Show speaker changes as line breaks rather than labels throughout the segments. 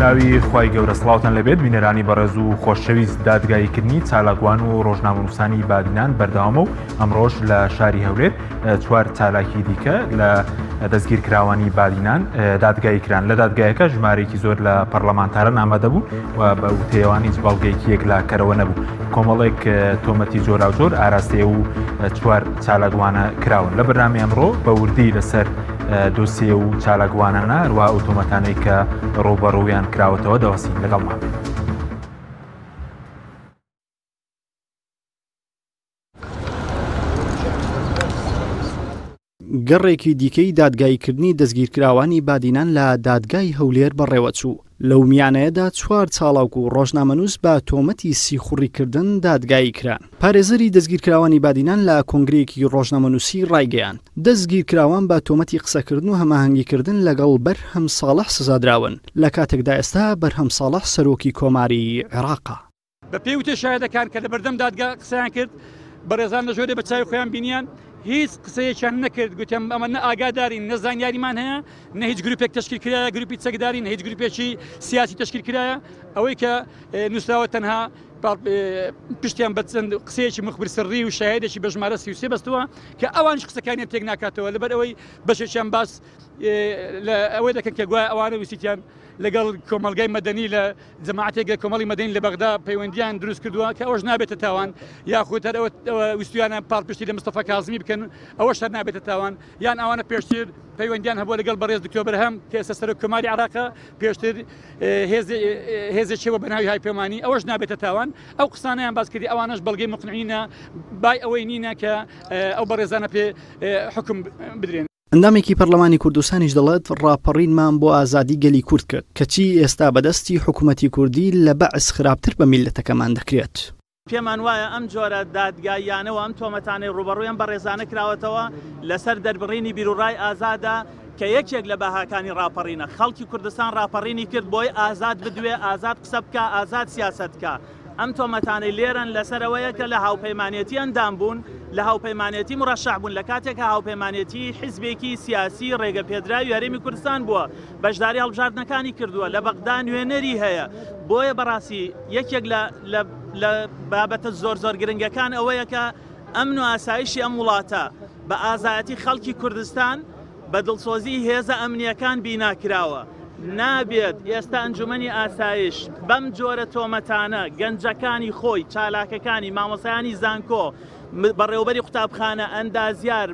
بەناوی خوای گەورە سڵاوتان لێبێت بینەرانی بەڕێز و خۆشەویست دادگاییکردنی چالاکوان و ڕۆژنامەنووسانی بادینان بەردەوامە و ئەمڕۆش لە شاری هەولێر چوار چالاکی دیکە لە دەستگیرکراوانی بادینان دادگایی کران لە دادگایەکە ژمارەیەکی زۆر لە پەرلەمانتاران ئامادە بوون و بە وتەیەوان هیچ بەڵگەیەکی یەکلاکەرەوە نەبوو کۆمەڵێک تۆمەتی جۆراوجۆر ئاراستەیە و چوار چالاکوانە کراون لە بەرنامەی ئەمڕۆ بە وردی لەسەر دۆسیە و چالاکوانانە هەروە ئەو تۆمەتانەی کە ڕووبەڕوویان کراوەتەوە دەوەستین لەگەڵمان بن.
گەڕێکی دیکەی دادگاییکردنی دەستگیرکراوانی بادینان لە دادگای هەولێر بەڕێوەچوو، لەو میانەیەدا چوار چالاک و ڕۆژنامەنووس بە تۆمەتی سیخوڕیکردن دادگایی کران. پارێزەری دەستگیرکراوانی بادینان لە کۆنگرەیەکی ڕۆژنامەنووسی ڕایگەیاند، دەستگیرکراوان بە تۆمەتی قسەکردن و هەماهەنگیکردن لەگەڵ بەرهەم ساڵح سزادراون، لە کاتێکدا ئێستا بەرهەم ساڵح سەرۆکی کۆماری عێراقە.
بە پێی وتەی شایەدەکان کە لە بەردەم دادگا قسەیان کرد، بەڕێزان لە ژۆرێ بە چاوی خۆیان بینیان، هیچ قسەیەکیان نەکرد، گوتیان ئەمە نە ئاگادارین، نە زانیاریمان هەیە، نە هیچ گروپێک تەشکیل کرایە، گروپی چەکداری، نە هیچ گروپێکی سیاسی تەشکیل کرایە، ئەوەی کە نووسراوە تەنها پشتیان بە چەند قسەیەکی مخبر سڕی و شایەدێکی بە ژمارە 33 بەستووە کە ئەوانیش قسەکانیان تێک ناکاتەوە، لەبەر ئەوەی بەشێکیان باس لە ئەوەی دەکەن کە گوایە ئەوانە ویستیان لەگەڵ کۆمەڵگای مەدەنی لە جەماعەتێک لە کۆمەڵی مەدەنی لە بەغدا پەیوەندیان دروست کردووە کە ئەوەش نابێتە تاوان، یاخود هەر ئەوە ویستویانە پاڵپشتی لە مستەفا کازمی بکەن ئەوەش هەر نابێتە تاوان، یان ئەوانە پێشتر پەیوەندیان هەبووە لەگەڵ بەڕێز دکتۆر بەرهەم کە ئێستا سەرۆک کۆماری عێراقە، پێشتر هێزێکی هەبووە بە ناوی هاوپەیمانی ئەوەش نابێتە تاوان. ئەو قسانەیان باس کردی ئەوانەش بەڵگەی مقنعینە بای ئەوەی نینە کە ئەو بەڕێزانە پێ حکم بدرێن.
ئەندامێکی پەرلەمانی کوردستانیش دەڵێت، ڕاپەڕینمان بۆ ئازادی گەلی کورد کرد، کەچی ئێستا بەدەستی حکومەتی کوردی لە بەعس خراپتر بە میللەتەکەمان دەکرێت.
پێمان وایە ئەم جۆرە دادگاییانە و ئەم تۆمەتانەی ڕووبەڕووی ئەم بەڕێزانە کراوەتەوە لەسەر دەربڕینی بیروڕای ئازادە کە یەکێک لە بەهاکانی ڕاپەڕینە. خەڵکی کوردستان ڕاپەڕینی کرد بۆی ئازاد بدوێ، ئازاد قسە بکا، ئازاد سیاسەت بکا. ئەم تۆمەتانەی لێرەن لەسەر ئەوەیە کە لە هاوپەیمانێتی ئەندام بوون، لە هاوپەیمانێتی مورەشەح بوون، لە کاتێکا هاوپەیمانێتی حیزبێکی سیاسی ڕێگەپێدراوی هەرێمی کوردستان بووە، بەشداری هەڵبژاردنەکانی کردووە، لە بەغدا نوێنەری هەیە. بۆیە بەڕاستی یەکێک لە لە لە بابەتە زۆر زۆر گرنگەکان ئەوەیە کە ئەمن و ئاسایشی ئەم وڵاتە بە ئازایەتی خەڵکی کوردستان، بە دڵسۆزی هێزە ئەمنییەکان بینا کراوە، نابێت ئێستا ئەنجومەنی ئاسایش بەم جۆرە تۆمەتانە گەنجەکانی خۆی، چالاکەکانی، مامۆستایانی زانکۆ، بەڕێوەبەری قوتابخانە، ئەندازیار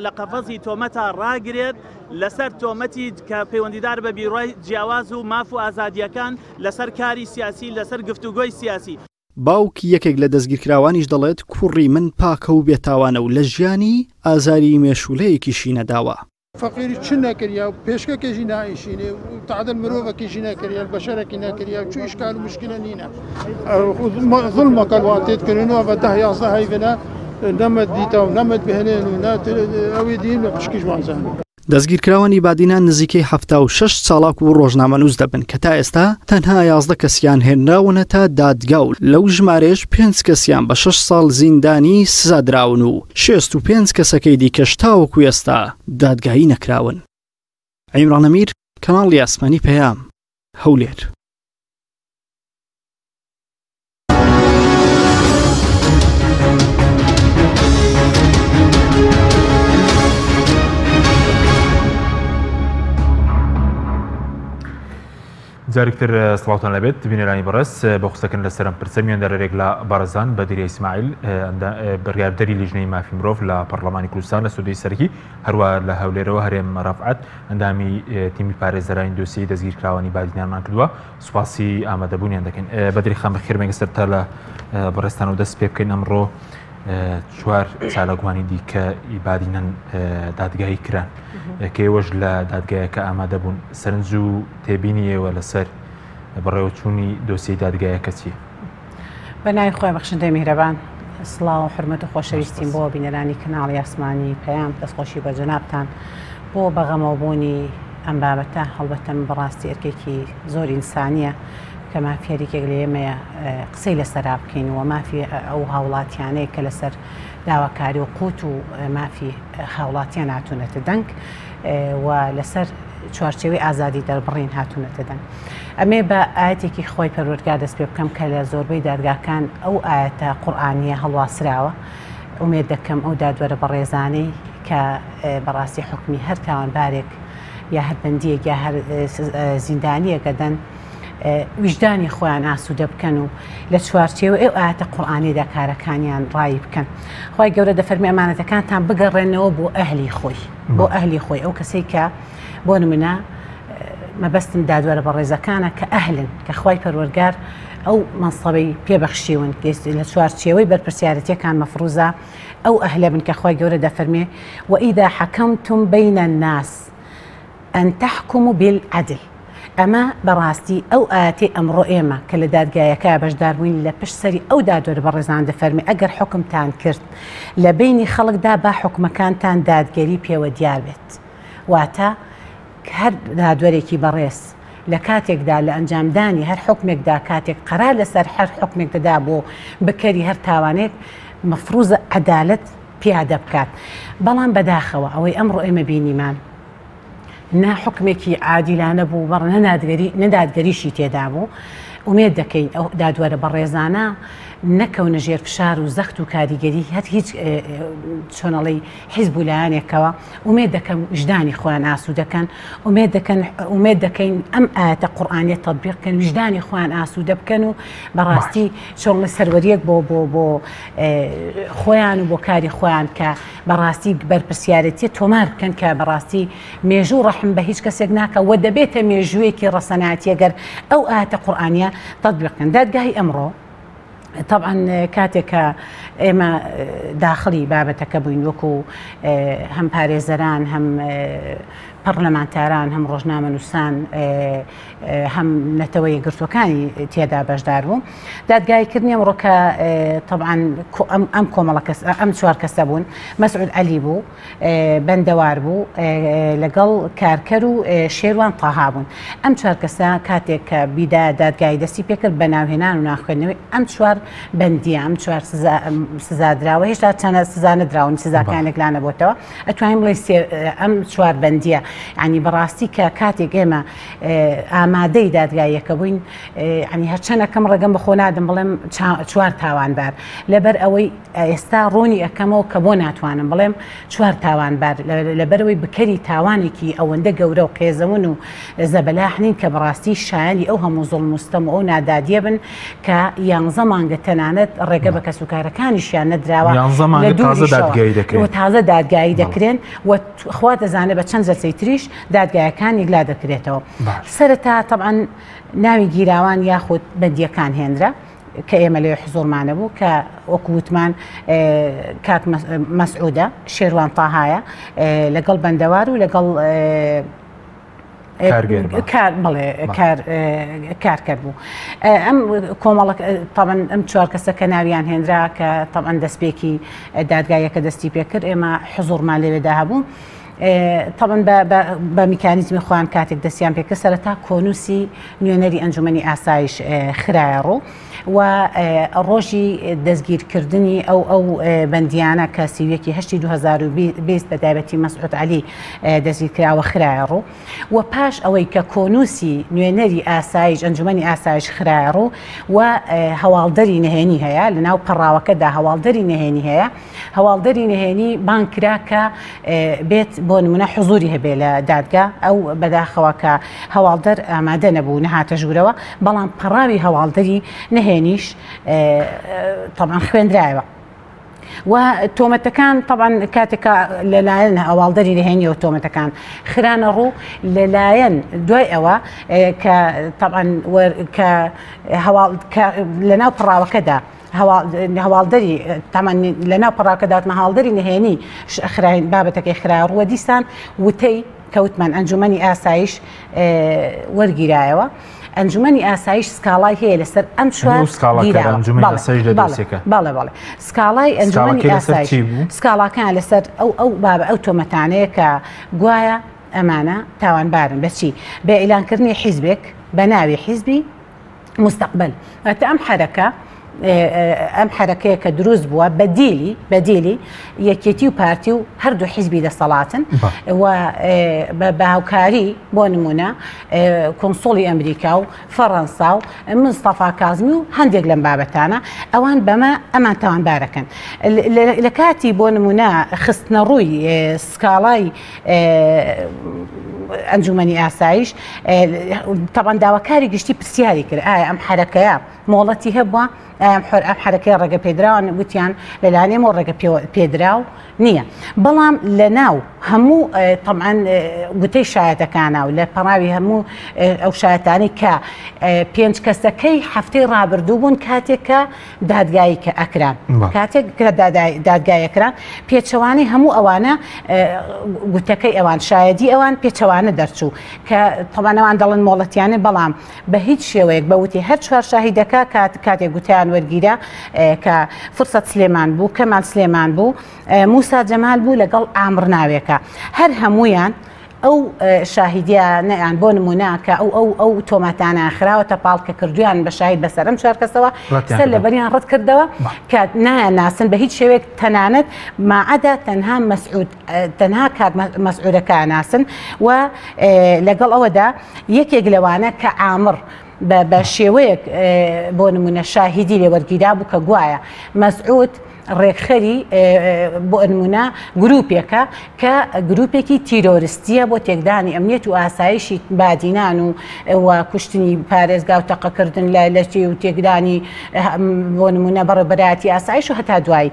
لە قەفەزی تۆمەتا ڕاگرێت لەسەر تۆمەتی کە پەیوەندیدار بە بیروڕای جیاواز و ماف و ئازادییەکان لەسەر کاری سیاسی، لەسەر گفتوگۆی سیاسی.
باوکی یەکێک لە دەستگیرکراوانیش دەڵێت، کوڕی من پاکە و بێتاوانە و لە ژیانی ئازاری مێشوولەیەکیشی نەداوە.
فەقیری چ نەکریا و پێشکەکێژی نائیشینێ و تەعدل مرۆڤەکیژی نەکریا بەشەرەکی نەکریا و چ ئیشکال و مشکلە نینە ظلمەکە وان تێت کردن و بە دە یازدە هەیڤنە نەمەت دیتە و نەمەت بهێنێن و نە ئەوی دین و پشکیش وان زانن.
دەستگیرکراوانی بادینان نزیکەی 76 چالاک و ڕۆژنامەنووس دەبن کە تا ئێستا تەنها 11 کەسیان هێنراونەتە دادگا و لەو ژمارەیەش پێنج کەسیان بە شەش ساڵ زیندانی سزا دراون و 65 کەسەکەی دیکەش تاوەکو ئێستا دادگایی نەکراون. عیمران ئەمیر، کەناڵی ئاسمانی پەیام، هەولێر.
جارێکتر سڵاوتان لەبێت بینەرانی بەڕێز بۆ قسەکردن لەسەر ئەم پرسە میواندارێک لە بەڕێزان بەدریە ئیسماعیل بڕیاردەری لیژنەی مافی مرۆڤ لە پەرلەمانی کوردستان لە سودەی سەرەکی هەروە لە هەولێرەوە هەرێم ڕەفعەت ئەندامی تیمی پارێزەرانی دۆسیەی دەستگیرکراوانی بادینانمان کردووە سوپاسی ئامادەبوونیان دەکەین. بەدری خان بەخێر بێن سەر تا لە بەڕێزتانەوە دەست پێ بکەین. ئەمڕۆ چوار چالاکوانی دیکە بادینان دادگایی کران کە ئێوەش لە دادگایەکە ئامادە بوون. سەرنج و تێبینی ئێوە لەسەر بەڕێوەچوونی دۆسیەی دادگایەکە چییە؟
بە ناوی خوای بەخشندەی میهرەبان سڵاو و حورمەت و خۆشەویستیم بۆ بینەرانی کەناڵی ئاسمانی پەیام دەستخۆشی بە جەنابتان بۆ بەغەمەوبوونی ئەم بابەتە هەڵبەتە من بەڕاستی ئەرکێکی زۆر ئینسانیە کە مافی هەریکێک لە ئێمەیە قسەی لەسەرا بکەین و مافی ئەو هاوڵاتیانەیە کە لەسەر داواکاری و قوت و مافی هاوڵاتیان هاتوونەتە دەنگ و لەسەر چوارچێوەی ئازادی دەربڕین هاتوونەتە دەنگ. ئەمێ بە ئایەتێکی خوای پەروەردگار دەست پێ بکەم کە لە زۆربەی دادگاکان ئەو ئایەتە قورئانییە هەڵواسراوە. ئومێد دەکەم ئەو دادوەرە بەڕێزانەی کە بەڕاستی حوکمی هەر تاوانبارێک یا هەر بەندییەک یا هەر زیندانییەک ئەدەن ویژدانی خۆیان ئاسوودە بکەن و لە چوارچێوە ئەو ئاەتە قورئانیدا کارەکانیان ڕایی بکەن. خوای گەورە دەفەرمی ئەمانەتەکانتان بگەڕێنەوە بۆ ئەهلی خۆی بۆ ئەهلی خۆی ئەو کەسەی کە بۆ نمونە مەبەستم دادوەرە بەڕێزەکانە کە ئەهلن کە خوای پەروەرگار ئەو مەنسەبەی پێبەخشیون لە چوارچێوەی بەرپرسیارەتیەکان مەفروزە ئەو ئەهلە بن کە خوای گەورە دەفەرمێ وإذا حكمتم بين الناس أن تحكموا بالعدل ئەمە بەڕاستی ئەو ئایەتەی ئەمڕۆ ئێمە کە لە دادگایەکە بەشدار بووین لە پشت سەری ئەو دادوەرە بەڕێزان دەفەرمێ ئەگەر حوکمتان کرد لە بەینی خەڵکدا با حوکمەکانتان دادگەری پێوە دیار بێت واتە هەر دادوەرێکی بەڕێز لە کاتێکدا لە ئەنجامدانی هەر حوکمێکدا کاتێک قەرار لەسەر هەر حوکمێک دەدا بۆ بکەری هەر تاوانێک مەفروزە عەدالەت پیادە بکات بەڵام بەداخەوە ئەوەی ئەمڕۆ ئێمە بینیمان نە حوکمێکی عادیلانە بوو بەڕ نە نادگەری نە دادگەریشی تێدا بوو ئومێد دەکەین ئەو دادوەرە بەڕێزانە نەکەونە ژێر فشار و زەخت و کاریگەری هەر هیچ چۆنەڵی حیزب و لایەنێکەوە ئومێد دەکەم ویژدانی خۆیان ئاسوودە کەن ئومێد دەکەن ئومێد دەکەین ئەم ئایەتە قورئانیە تەتبیق کەن ویژدانی خۆیان ئاسوودە بکەن و بەڕاستی چۆن سەروەریەک بۆ بۆ بۆ خۆیان و بۆ کاری خۆیان کە بەڕاستی بەرپرسیارێتیە تۆمار بکەن کە بەڕاستی مێژوو ڕەحم بە هیچ کەسێک ناکە و دەبێتە مێژوویەکی ڕەسەناتیە گەر ئەو ئایەتە قورئانیە تەتبیق بکەن دادگای ئەمڕۆ تەبعەن کاتێک کە ئێمە داخڵی بابەتەکە بووین وەکو هەم پارێزەران هەم پەڕلەمانتاران هەم ڕۆژنامەنووسان هەم نەتەوە یەکگرتووەکانی تێدا بەشدار بوو دادگایکردنی ئەمڕۆ کە تەبعەن ئەم کۆمەڵە کەس ئەم چوار کەسە بوون مەسعود عەلی بوو بەندەوار بوو لەگەڵ کارکەر و شێروان تاها بوون. ئەم چوار کەسە کاتێک کە بیدایە دادگایی دەستی پێکرد بە ناوهێنان و ناوخوێندنەوەی ئەم چوار بەندیە، ئەم چوار سزادراوە هێشتا چەنە سزا نەدراون، سزاکان یەکلا نەبۆتەوە، ئەتوانین بڵێین ئەم چوار بەندیە یانی بەڕاستی کە کاتێک ئێمە ئامادەی دادگاییەکە بووین یانی هەرچەنەکەم ڕێگەم بەخۆ نادەم بڵێم چوار تاوانبار لەبەر ئەوەی ئێستا ڕوونی ئەکەمەوە کە بۆ ناتوانم بڵێم چوار تاوانبار لەبەرئەوەی بکەری تاوانێکی ئەوەندە گەورە و قێزەون و زەبەلاح نین کە بەڕاستی شایەنی ئەو هەموو زوڵم و ستەم و ئەو نادادیە بن کە یانزە مانگە تەنانەت ڕێگە بە کەسوکارەکانیشیان نەدراوە
یانزە مانگە تازە دادگایی دەکرێن
و تازە دادگایی دەکرێن و خوا دەزانێت بە چەند جەلسەی تریش دادگایەکان یەکلا دەکرێتەوە. سەرەتا تەبعەن ناوی گیراوان یاخود بەندییەکان هێنرا. کە ئێمە لەوێ حزوڕمان نەبوو کە وەکو وتمان کاک مەسعودە شێروان تاهایە لەگەڵ بەندەوار و لەگەڵ کار بڵێ کار کارکەر بوو ئەم کۆمەڵک تاوان ئەم چوار کەسە کە ناویان هێنرا کە تاوان دەستپێکی دادگایەکە دەستی پێکرد ئێمە حزوڕمان لەوێدا هەبوو تاوان بە میکانیزمی خۆیان کاتێک دەستیان پێکرد سەرەتا کۆنووسی نوێنەری ئەنجومەنی ئاسایش خرایە ڕوو و ڕۆژی دەستگیرکردنی ئەو ئەو بەندیانە کە 31 هەشتی 2020 بە تایبەتی مەسعود عەلی دەستگیرکراوە خرایە ڕوو و پاش ئەوەی کە کۆنووسی نوێنەری ئاسایش ئەنجومەنی ئاسایش خرایە ڕوو و هەواڵدەری نهێنی هەیە لەناو پەڕاوەکەدا هەواڵدەری نهێنی هەیە هەواڵدەری نهێنی بانگ کرا کە بێت بۆ نمونە حزوری هەبێ لە دادگا ئەو بەداخەوە کە هەواڵدەر ئامادە نەبوو نەهاتە ژوورەوە بەڵام پەڕاوی هەواڵدەری نهێنیش تەبعەن خوێندرایەوە. و تۆمەتەکان طبعا کاتێکە لەلایەن هەواڵدەری نهێنیەوە تۆمەتەکان خرانە ڕوو لەلایەن دوای ئەوە کە طبعا کە هەواڵ لەناو پڕاوەکەدا هەواڵدەری تامان لەناو پەڕاکە داتمە هەواڵدەری نهێنی خراین بابەتەکەی خرا ڕووە دیسان وتەی کەوتمان ئەنجومەنی ئاسایش وەرگیرایەوە. ئەنجومەنی ئاسایش سکاڵای هەیە لەسەر ئەم چوار بەڵێ بەڵێ سکاڵای ئەنجومەنی ئاسایش سکاڵاکان لەسەر ئەو ئەو بابە ئەو تۆمەتانەیە کە گوایە ئەمانە تاوانبارن بەچی بە ئیلانکردنی حیزبێک بە ناوی حیزبی مستقبل واتە ئەم حەرەکە ئەم حەرەکەیە کە دروست بووە بەدیلی بەدیلی یەکێتی و پارتی و هەردوو حیزبی دەسەڵاتن و بە هاوکاری بۆ نمونە کونسوڵی ئەمریکا و فەڕەنسا و مستەفا کازمی و هەندێک لەم بابەتانە ئەوان بەمە ئەمان تاوانبارەکەن لە کاتی بۆ نمونە خستنە ڕووی سکاڵای ئەنجومەنی ئاسایش تەبان داواکاری گشتی پرسیاری کرد ئایا ئەم حرەکەیە مۆڵەتی هەبووە ئەم حۆر ئەم حرەکەی ڕێگە پێدراوان وتیان لەلایەن ئێمەوە ڕێگە پێدراو نییە بەڵام لە ناو هەموو تەبعەن گوتەی شایەتەکانە و لە پەڕاوی هەموو ئەو شایەتانەی کە پێنج کەسەکەی هەفتەی ڕابردوو بوون کاتێک کە دادگایی کە ئەکران کاتێک کە دادگای ئەکران پێچەوانەی هەموو ئەوانە گوتەکەی ئەوان شایەدی ئەوان پێچەوانە دەرچوو کە تەبعەن ئەوان دەڵێن مۆڵەتیانە بەڵام بە هیچ شێوەیەک بە وتی هەر چوار شاهیدەکە کات کاتێک گوتیان وەرگیرا کە فرسەت سلێمان بوو کەمال سلێمان بوو موسا جەمال بوو لەگەڵ ئامڕ ناوێکە هەر هەمویان ئەو شاهیدیانەیان بۆ نمونە کە ئەو ئەو ئەو تۆمەتانە خراوەتە پاڵ کە کردویان بە شاهید بەسەر ئەم چوار کەسەوە سەر لەبەریان ڕەت کردەوە کە نایان بە هیچ شێوەیەک تەنانەت ماعەدا تەنها مەسعود تەنها کاک مەسعودەکە ناسن و لەگەڵ ئەوەدا یەکێک لەوانە کە عامڕ بە شێوەیەک بۆ نمونە شاهیدی لێوەرگیرا بوو کە گوایە مەسعود ڕێکخەری بۆ نمونە گروپێکە کە گروپێکی تیرۆرستیە بۆ تێکدانی ئەمنیەت و ئاسایشی بادینان و و کوشتنی پارێزگا و تەقەکردن لە لەچی و تێکدانی بۆ نمونە بەڕێوەبەرایەتی ئاسایش و هەتا دوایی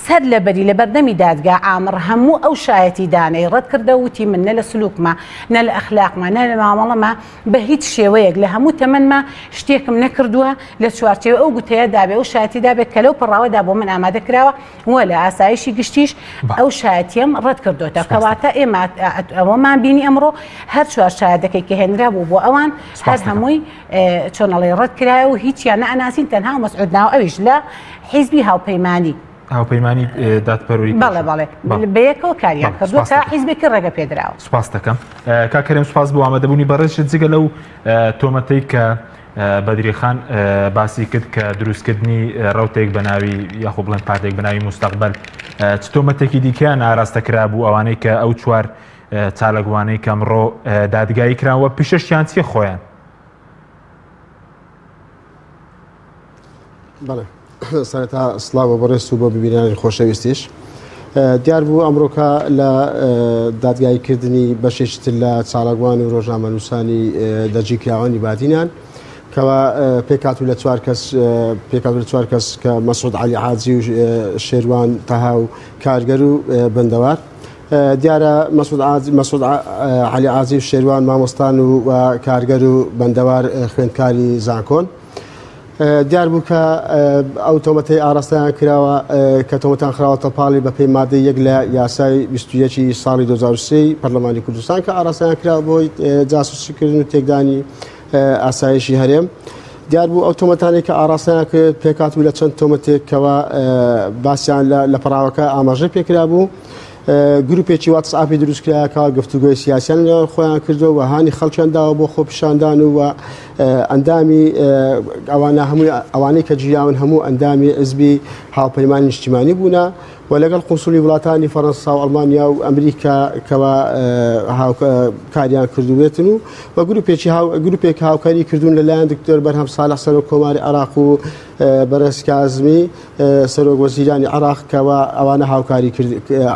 سەر لەبەری لە بەردەمی دادگا عامڕ هەموو ئەو شایەتی دانەی ڕەت کردەوە وتی من نە لە سلوکما نە لە ئەخلاقما نە لە مامەڵەما بە هیچ شێوەیەک لە هەموو تەمەنما شتێکم نەکردووە لە چوارچێوەی ئەو گوتەیە دابێ ئەو شایەتی دابێت کە لەو پەڕاوەدا بۆ من ئامادە کراوە و لە ئاسایشی گشتیش ئەو شایەتیەم ڕەت کردوێتە کەواتە ئێمە ئەوەمان بینی ئەمڕۆ هەر چوار شایەتەکەی کە هێنرا بوو بۆ ئەوان هەر هەمووی چۆنەڵی ڕەت کرایە و هیچیان نەئەناسین تەنها مەسعود ناو ئەویش لە حیزبی هاوپەیمانی
هاوپەیمانی دادپەروەری
بەڵێ بەڵێ بەیەکەوە کاریان کردووە کە حیزبێکی ڕێگە پێدراوە.
سپاس دەکەم کاک کەریم سپاس بۆ ئامادەبوونی بەڕێزت جگە لەو تۆمەتەی کە بەدری خان باسی کرد کە دروستکردنی ڕوتێک بە ناوی یاخۆ بڵێن پارتێک بە ناوی مستەقبل چ تۆمەتێکی دیکەیان ئاراستە کرابوو ئەوانەی کە ئەو چوار چاالکوانەی کەمڕۆ دادگایی کراوە پیشەشیان چیە خۆیان؟
بەڵێ سەرەتا سڵاو بۆ بەڕێز و بۆ ببینانی خۆشەویستیش دیار بوو ئەمڕۆکە لە دادگاییکردنی بەشێکی تر لە چالاکوان و ڕۆژنامەنووسانی دەستگیرکراوانی بادینان کەوا پێکهاتوو لە چوار کەس پێکهاتوو لە چوار کەس کە مەسعود عەلی حاجی و شێروان تەها و کارگەر و بەندەوار دیارە مەسعود عەلی عازی و شێروان مامۆستان و کارگەر و بەندەوار خوێندکاری زانکۆن. دیار بوو کە ئەو تۆمەتەی ئاراستەیان کراوە کە تۆمەتان خراوەتە پاڵی بە پێی مادەی یەک لە یاسای 21 ساڵی 2023 پەرلەمانی کوردستان کە ئاراستەیان کرا بۆی جاسوسیکردن و تێکدانی ئاسایشی هەرێم. دیار بوو ئەو تۆمەتانەی کە ئاراستەیان کرد پێکهاتبوو لە چەند تۆمەتێک کەوا باسیان لە پەڕاوەکە ئاماژەی پێکرابوو. گروپێکی واتسئاپی دروستکرا کە گفتوگۆی سیاسیان لەگەڵ خۆیان کردووە و هانی خەڵکیان داوە بۆ خۆپیشاندان و ئەندامی ئەوانە هەمووی ئەوانەی کە گیراون هەموو ئەندامی حزبی هاوپەیمانی نیشتیمانی بوونە و لەگەڵ قونسولی وڵاتانی فەرەنسا و ئەڵمانیا و ئەمریکا کەوا کاریان کردوێتن و بە گروپێکی گروپێک هاوکاری کردوون لەلایەن دکتۆر بەرهەم ساڵح سەرۆک کۆماری عێراق و بەڕێز کازمی سەرۆک وەزیرانی عێراق کەوا ئەوانە هاوکاری کرد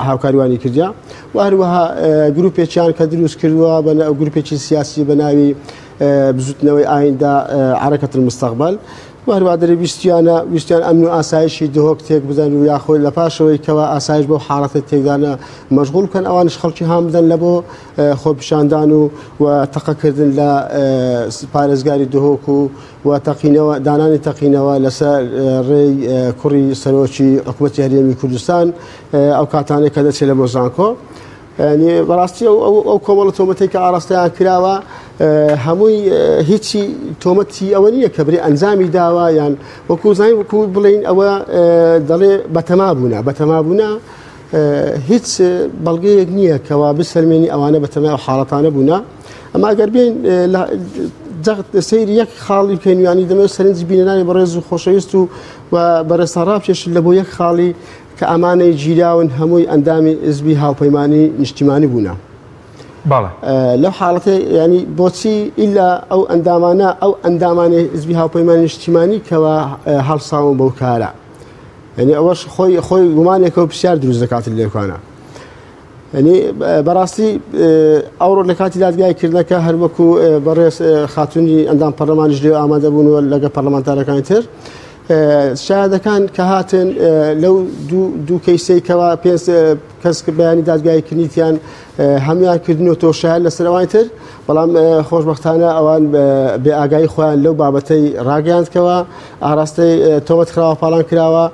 هاوکاریوانی کردیا و هەروەها گروپێکیان کە دروست کردووە بە گروپێکی سیاسی بە ناوی بزوتنەوەی ئایندە حرکة المستقبل و هەروە دەرێ ویستیانە ویستیان ئەمن و ئاسایشی دهۆک تێک بدەن و یاخۆ لە پاشەوەی کەوا ئاسایش بەو حاڵەتە تێکدانە مەشغوڵ بکەن ئەوانش خەڵکی هان بدەن لە بۆ خۆپیشاندان و و تەقەکردن لە پارێزگاری دهۆک و و تەقینەوە دانانی تەقینەوە لەسەر ڕێی کوڕی سەرۆکی حکوومەتی هەرێمی کوردستان ئەو کاتانەی کە دەچێت لە بۆ زانکۆ ینی بەڕاستی ئەو کۆمەڵە تۆمەتێک کە ئاراستەیان کراوە هەمووی هیچی تۆمەتی ئەوە نییە کە بری ئەنجامی داوە یان وەکو زانین وەکو بڵین ئەوە دەڵێ بەتەما بوونە بەتەما بوونە هیچ بەڵگەیەک نییە کەوا بسەلمێنی ئەوانە بەتەمای ئەو حاڵەتانە بوونە ئەما گەر بێین لە جەخت سەیری یەک خاڵی بکەین یانی دەمەوێت سەرنجی بینەرانی بەڕێز و خۆشەویست و و بەڕێزتان ڕابکێشن لە بۆ یەک خاڵی کە ئەمانەی گیراون هەمووی ئەندامی حزبی هاوپەیمانی نیشتیمانی بوونە. لەو حاڵەتە ینی بۆچی ئیلا ئەو ئەندامانە ئەو ئەندامانی حزبی هاوپەیمانی نیشتیمانی کەوا هەڵساون بەو کارە یعنی ئەوەش خۆی خۆی گومانێکە و پرسیار دروست دەکات لێکانە یعنی بەڕاستی ئەوڕۆ لە کاتی دادگای کردنەکە هەروەکو بەڕێز خاتونی ئەندام پەرلەمانیش لێ ئامادە بوون و لەگە پەرلەمانتارەکانی تر شایەدەکان کە هاتن لەو دوو کەیسەی کەوا پێ کەس بەیانی دادگای کردنیان هەموان کردنەوە شایەت لەسەر ئەوانی تر بەڵام خۆشبەختانە ئەوان بێ ئاگایی خۆیان لەو بابەتەی ڕاگەیاندکەوە ئاراستەی تۆمەت خراوە پاڵان کراوە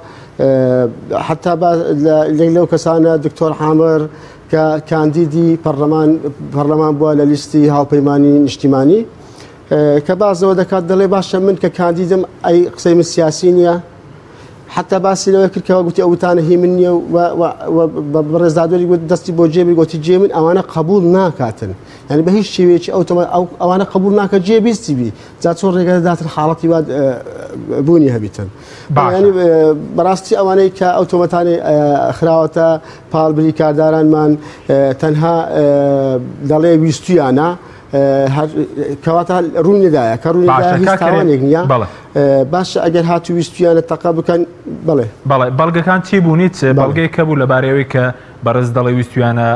حتا لەک لەو کەسانە دکتۆر حامر کە کاندیدی پەرلەمان پەرلەمان بووە لە لیستی هاوپەیمانی نیشتیمانی کە بازەوە دەکات دەڵێ باشە من کە کاندیدم ئەی قسەی من سیاسی نییە حتا باسی لەوە کرد کەوا گوتی ئەو وتانە هی من نییە و بەڕێز دادوەری گوت دەستی بۆ جێبی گوتی جێ من ئەوانە قبول ناکاتن یعنی بە هیچ شێوەیەکی ئەو تۆمە ئەو ئەوانە قبول ناکە جێ بیستی بی جا چۆن ڕێگە دەداتن حاڵەتی وا بوونی هەبیتن ینی بەڕاستی ئەوانەی کە ئەو تۆمەتانی خراوەتە پاڵ بریکاردارانمان تەنها دەڵێ ویستویانە کەواتە ڕووی نەدایە کە ڕووی
باشە
هیچ
کاک کەریم
تاوانێک نییە
بەڵێ
باشە ئەگەر هاتوو ویستویانە تەقە بکەن بەڵێ
بەڵێ بەڵگەکان چی بوون هیچ
بەڵێ
بەڵگەیەک هەبوو لەبارەی ئەوەی کە بەڕێز دەڵێ ویستویانە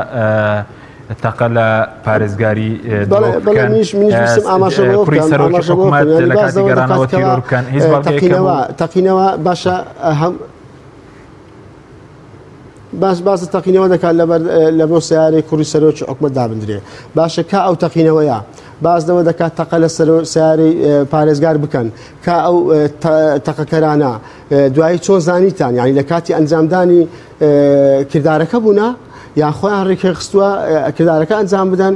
تەقە لە پارێزگاری
بەڵێ
دهۆک
بەڵێ
بکەن
منیش منیش ویستم ئاماژە بەوە
کوڕی
بکەم
سەرۆکی
ئاماژە بەوە
حکوومەت
بکەم یانی
لە
باس
کاتی
لەوە دەکات
گەڕانەوە
کەوا
تیرۆر بکەن هیچ بەڵگەیەک
تەقینەوە
هەبوو
تەقینەوە باشە هەم باس باس تەقینەوە دەکات لەبەر لە بۆ سیارەی کوڕی سەرۆکی حکومەت دابندرێ باشە کا ئەو تەقینەوەیە باس لەوە دەکات تەقە لە سەر سیارەی پارێزگار بکەن کا ئەو تەقەکەرانە دوایی چۆن زانیتان یعنی لە کاتی ئەنجامدانی کردارەکە بوونە یان خۆیان ڕێکخستووە کردارەکە ئەنجام بدەن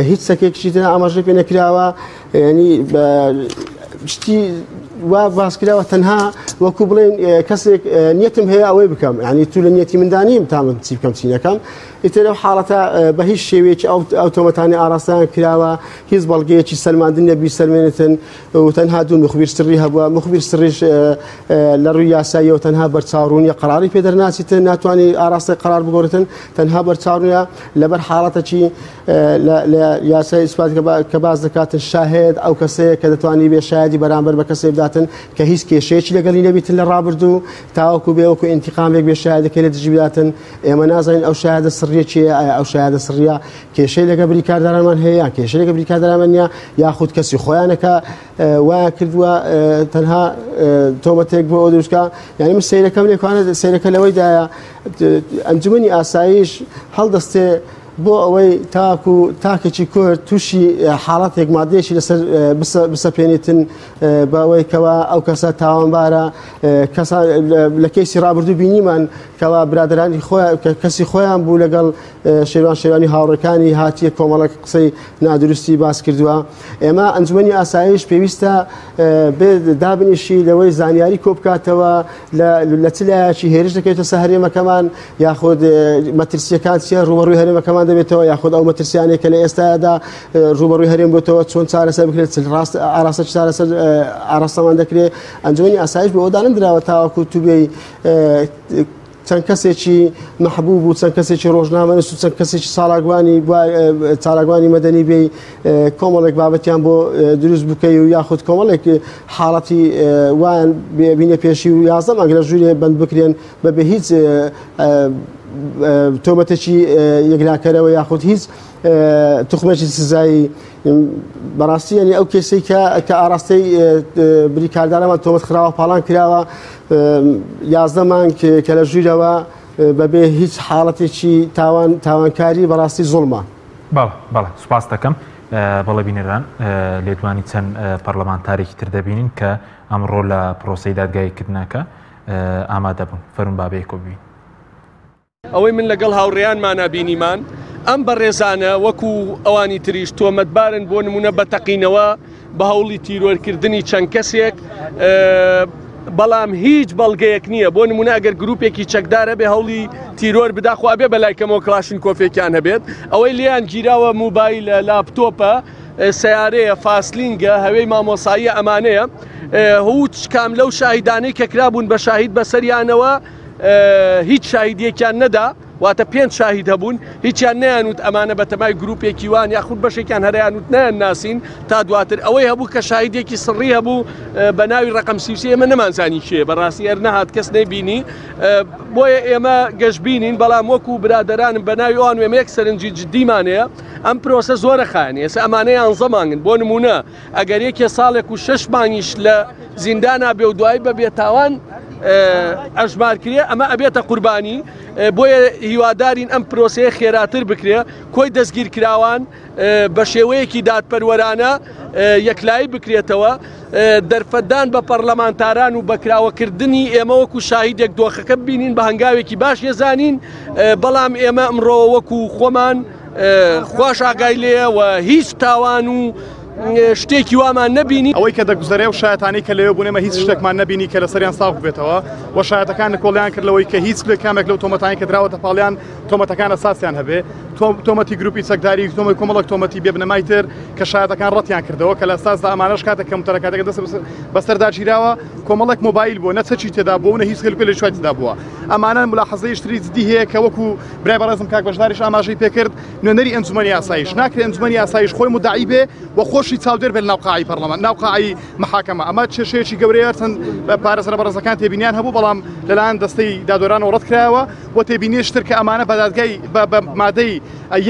هیچ سەکێکشی تر ئاماژە پێ نەکراوە ینی شتی وا باس کراوە تەنها وەکو بڵێن کەسێک نیەتم هەیە ئەوەی بکەم ینی تو لە نیەتی مندا نیم تا من چی بکەم چی نەکەم ئیتر ئەو حاڵەتە بە هیچ شێوەیەکی ئەو ئەو تۆمەتانی ئاراستەیان کراوە هیچ بەڵگەیەکی سەلماندن نیە بیسەلمێنێتن و تەنها دوو مخبیر سڕی هەبووە مخبیر سڕیش لە ڕووی یاساییەوە تەنها بەرچاوڕوونیە قەراری پێ دەرناچیتن ناتوانانی ئاراستەی قەرار بگۆڕێتن تەنها بەرچاوڕوونیە لەبەر حاڵەتەکی لە یاسای ئیسپات کە باس دەکاتن شاهێد ئەو کەسەیە کە دەتوانی بێ شایەدی بەرامبەر بە کەسێک بداتن کە هیچ کێشەیەکی لەگەڵی نەبیتن لە ڕابردوو تاوەکو بێ وەکو ئینتیقامێک بێ شایەدەکەی لە دژی بداتن ئێمە نازانین ئەو شایەدە سڕیە کێیە ئایا ئەو شایەدە سڕیە کێشەی لەگە بریکاردارانمان هەیە یان کێشەی لەگە بریکاردارانمان نییە یاخود کەسی خۆیانەکە وایان کردووە تەنها تۆمەتێک بۆ ئەو دروستکە یعنی من سەیرەکەم لێکوانە سەیرەکە لەوەیدایە ئەنجومەنی ئاسایش هەڵدەستێ بۆ ئەوەی تاکو تاکێکی کورد تووشی حاڵەتێک مادەیەکی لەسەر بسەپێنیتن بەوەی کەوا ئەو کەسە تاوانبارە کەسان لە کەیسی ڕابردوو بینیمان کەوا برادرانی خۆیان کەسی خۆیان بوو لەگەڵ شێوان شێوانی هاوڕەکانی هاتیە کۆمەڵک قسەی نادروستی باس کردووە ئێمە ئەنجومەنی ئاسایش پێویستە دابنیشی لەوەی زانیاری کۆبکاتەوە لە چ لایەکی هێرش دەکەوێتە سەر هەرێمەکەمان یاخود مەترسیەکان چیە ڕوبەڕووی هەرێمەکەمان دەبێتەوە یاخود ئەو مەترسیانەی کە لە ئێستادا ڕوبەڕووی هەرێم بۆتەوە چۆن چارەسەر بکرێت ڕاست ئاراستە چارەسەر ئاراستەمان دەکرێت ئەنجومەنی ئاسایش بۆ دانەندراوە تاوەکو توبێی چەند کەسێکی مەحبوب و چەند کەسێکی ڕۆژنامەنووس و چەند کەسێکی ساڵاگوانی چالاکوانی مەدەنی بێ کۆمەڵێک بابەتیان بۆ دروست بکەی و یاخود کۆمەڵێک حاڵەتی وایان بینە پێشی و 11 مانگ لە ژوورێ بەند بکرێن بەبێ هیچ تۆمەتێکی یەکلاکەرەوە یاخود هیچ توخمێکی سزایی بەڕاستی یعنی ئەو کێسەی کە کە ئاراستەی بریکاردارەمان تۆمەت خراوە پاڵان کراوە 11 مانگ کە لە ژوورەوە بەبێ هیچ حاڵەتێکی تاوان تاوانکاری بەڕاستی زوڵمە.
بەڵێ بەڵێ سوپاس دەکەم. بەڵێ بینەران لێدوانی چەند پەرلەمانتارێکی تر دەبینین کە ئەمڕۆ لە پرۆسەی دادگاییکردنەکە ئامادە بوون. فەرموون با بەیەکەوە ببینین.
ئەوەی من لەگەڵ هاوڕێیانمانا بینیمان، ئەم بەڕێزانە وەکو ئەوانی تریش تۆمەتبارن بۆ نمونە بە تەقینەوە، بە هەوڵی تیرۆرکردنی چەند کەسێک، بەڵام هیچ بەڵگەیەک نییە، بۆ نمونە ئەگەر گروپێکی چەکدار هەبێ هەوڵی تیرۆر بدا خۆ ئەبێ بەلای کەمەوە کڵاشینکۆفێکیان هەبێت، ئەوەی لێیان گیراوە موبایلە، لاپتۆپە. سیارەیە فاسلینگە هەوێی مامۆساییە ئەمانەیە هوچ کام لەو شاهیدانەی کە کرابوون بە شاهید بەسەریانەوە هیچ شاهیدیەکیان نەدا واتە پێنج شاهید هەبوون هیچیان نەیانوت ئەمانە بەتەمای گروپێکی وان یاخود بەشێکیان هەریانوت نایان ناسین تا دواتر ئەوەی هەبوو کە شاهیدێکی سڕی هەبوو بە ناوی ڕقم سیوسی ئێمە نەمانزانی کێ بەڕاستی هەر نەهات کەس نەیبینی بۆیە ئێمە گەشببینین بەڵام وەکو برادەرانم بە ناوی ئەوان وێمە یەک سەرنجی جددیمان هەیە ئەم پرۆسە زۆرە خایەنی ئێستا ئەمانە یانزە مانگن بۆ نمونە ئەگەر یەکێ ساڵێک و شەش مانگیش لە زیندانا بێ و دوایی بە بێتاوان ئەژمار کرێ ئەمە ئەبێتە قوربانی بۆیە هیوادارین ئەم پرۆسەیە خێراتر بکرێ کۆی دەستگیرکراوان بە شێوەیەکی دادپەروەرانە یەکلایی بکرێتەوە دەرفەتدان بە پەرلەمانتاران و بەکراوەکردنی ئێمە وەکو شاهیدێک دۆخەکە ببینین بە هەنگاوێکی باش ێزانین بەڵام ئێمە ئەمڕۆ وەکو خۆمان خواش ئاگای لێیە و هیچ تاوان و شتێکی وامان نەبینی.
ئەوەی کە دەگوزەرێ و شایەتانەی کە لەوێ بوون ئێمە هیچ شتێکمان نەبینی کە لەسەریان ساغ ببێتەوە و شایەتەکان نکۆڵیان کرد لەوەی کە هیچ کامێک لەو تۆمەتانەی کە دراوەتە پاڵیان تۆمەتەکان ئەساسیان هەبێ تۆمەتی گروپی چەکداری تۆمەی کۆمەڵک تۆمەتی بێبنەمای تر کە شایەتەکان ڕەتیان کردەوە کە لە ئەساسدا ئەمانەش کاتێک کە متەرەکاتەکە دەست بەسەردا گیراوە کۆمەڵێک مۆبایل بووە نە چەکی تێدا بووە و نە هیچ کەلوپەلێکی تێدا بووە ئەمانە ملاحەزەیش تری جدی هەیە کە وەکو برای بەڕێزم کاک بەشداریش ئاماژەی پێکرد نوێنەری ئەنجومەنی ئاسایش ناکرێ ئەنجومەنی ئاسایش خۆی مدعی بێ و خۆشی چاودێر بێت ناو قاعی پەرلەمان ناو قاعی محاکەمە ئەمە کێشەیەکی گەورەیە چەند پارێزەرە بەڕێزەکان تێبینیان هەبوو بەڵام لەلایەن دەستەی دادوەرانەوە ڕەت کرایەوە و تێبینیش تر کە ئەمانە بە دادگای بە مادەی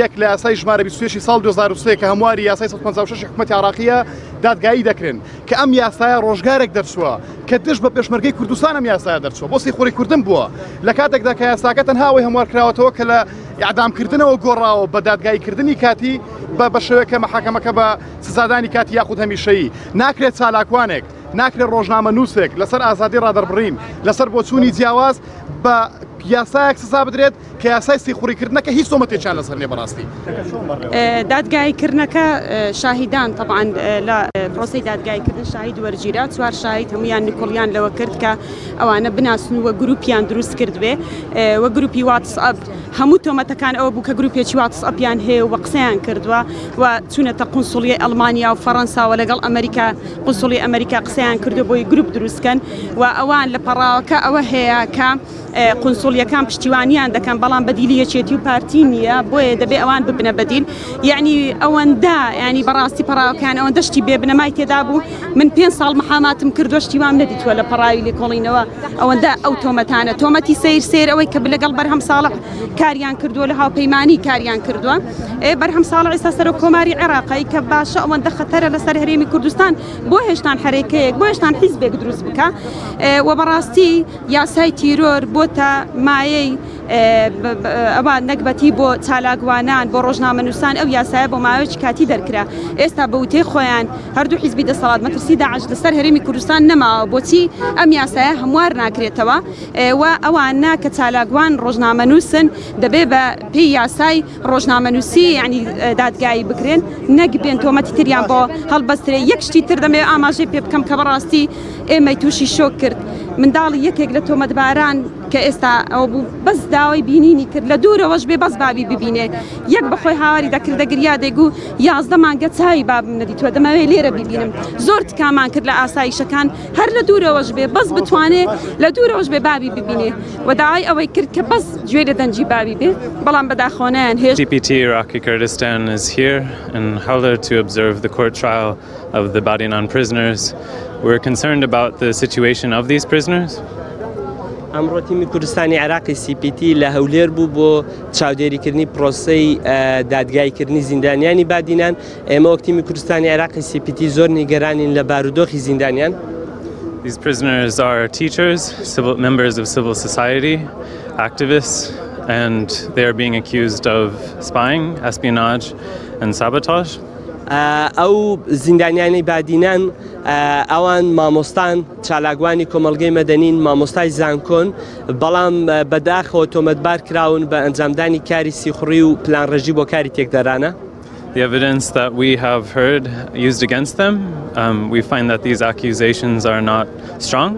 یەک لە یاسای ژمارە 21 ساڵ 2003 کە هەمواری یاسای 156 حکومەتی عراقیە دادگایی دەکرێن کە ئەم یاسایە ڕۆژگارێک دەرچووە کە دژ بە پێشمەرگەی کوردستان ئەم یاسایە دەرچووە بۆ سیخوڕی کوردن بووە لە کاتێکدا کە یاساکە تەنها ئەوەی هەموار کراوەتەوە کە لە ئیعدامکردنەوە گۆڕاوە بە دادگاییکردنی کاتی بە بە شێوەیەک کە مەحاکەمەکە بە سزادانی کاتی یاخود هەمیشەیی ناکرێت چالاکوانێک ناکرێت ڕۆژنامەنووسێک لەسەر ئازادی ڕادەربڕین لەسەر بۆچوونی جیاواز بە یاسایەک سزا بدرێت کە یاسای سیخوڕیکردنەکە هیچ تۆمەتێکیان لەسەر نیە بەڕاستی.
دادگاییکردنەکە شاهیدان تەبعەن لە پرۆسەی دادگاییکردن شاهید وەرگیرا چوار شاهید هەمویان نکوڵیان لەوە کرد کە ئەوانە بناسن و گروپیان دروست کرد بێ و گروپی واتسئەپ هەموو تۆمەتەکان ئەوە بوو کە گروپێکی واتسئەپیان هەیە و قسەیان کردووە و چوونەتە قونسوڵیە ئەڵمانیا و فەڕەنساوە لەگەڵ ئەمریکا قونسوڵی ئەمریکا قسەیان کردو بۆی گروپ دروستکەن و ئەوان لە پەڕاوەکە ئەوە هەیە کە قونسوڵیەکان پشتیوانیان دەکەن بەڵام بەدیلی یەکێتی و پارتی نییە بۆیە دەبێ ئەوان ببنە بەدیل یعنی ئەوەندە ینی بەڕاستی پەڕاوەکان ئەوەندە شتی بێ بنەمای تێدا بوو من پێ ساڵ محاماتم کردووە شتی وام نەدیتووە لە پەڕاوی لێکۆڵینەوە ئەوەندە ئەو تۆمەتانە تۆمەتی سیر سیر ئەوەی کە لەگەڵ بەرهەم ساڵح کاریان کردووە لە هاوپەیمانی کاریان کردووە ئێ بەرهەم ساڵح ئێستا سەرۆک کۆماری عێراقی کە باشە ئەوەندە خەتەرە لەسەر هەرێمی کوردستان بۆ هێشتان حەرەکەیەک بۆ هێشتان حیزبێک دروست بکە و بەڕاستی یاسای تیرۆر بۆتە مایەی ئەوە نەگبەتی بۆ چالاکوانان بۆ ڕۆژنامەنووسان ئەو یاسایە بۆ ماوەیەکی کاتی دەرکرا ئێستا بە وتەی خۆیان هەردوو حیزبی دەسەڵات مەترسی داعش لەسەر هەرێمی کوردستان نەماوە بۆچی ئەم یاسایە هەموار ناکرێتەوە و ئەوانە کە چالاکوان ڕۆژنامەنووسن دەبێ بە پێی یاسای ڕۆژنامەنووسی یعنی دادگایی بکرێن نەک بێن تۆمەتی تریان بۆ هەڵبەسترێ یەک شتی تر دەمەوێت ئاماژەی پێ بکەم کە بەڕاستی ئێمەی تووشی شۆک کرد منداڵی یەکێک لە تۆمەتباران کە ئێستا ئەوە بوو بەس داوای بینینی کرد لە دوورەوەش بێ بەس بابی ببینێ یەک بەخۆی هاواری دەکرد دەگریا دەیگو 11 مانگە چاوی بابم نەدیتووە دەمەوێ لێرە بیبینم زۆر تکامان کرد لە ئاسایشەکان هەر لە دوورەوەش بێ بەس بتوانێ لە دوورەوەش بێ بابی ببینێ و داوای ئەوەی کرد کە بەس گوێ لە دەنگی بابی بێ بەڵام بەداخەوە نەیانهێشت.
CPT Iraqi Kurdistan is here in Hawler to observe the court trial of the Badinan prisoners. We're concerned about the situation of these prisoners.
ئەمڕۆ تیمی کوردستانی عێراقی CPT لە هەولێر بوو بۆ چاودێریکردنی پرۆسەی دادگاییکردنی زیندانیانی بادینان ئێمە وەک تیمی کوردستانی عێراقی CPT زۆر نیگەرانین لە بارودۆخی زیندانیان.
These prisoners are teachers, civil, members of civil society, activists, and they are being accused of spying, espionage, and sabotage.
ئەو زیندانیانەی بادینان ئەوان مامۆستان، چالاکوانی کۆمەڵگەی مەدەنین، مامۆستای زانکۆن، بەڵام بەداخەوە تۆمەتبار کراون بە ئەنجامدانی کاری سیخوڕی و پلانڕێژی بۆ کاری تێکدەرانە.
The evidence that we have heard used against them, um, we find that these accusations are not strong.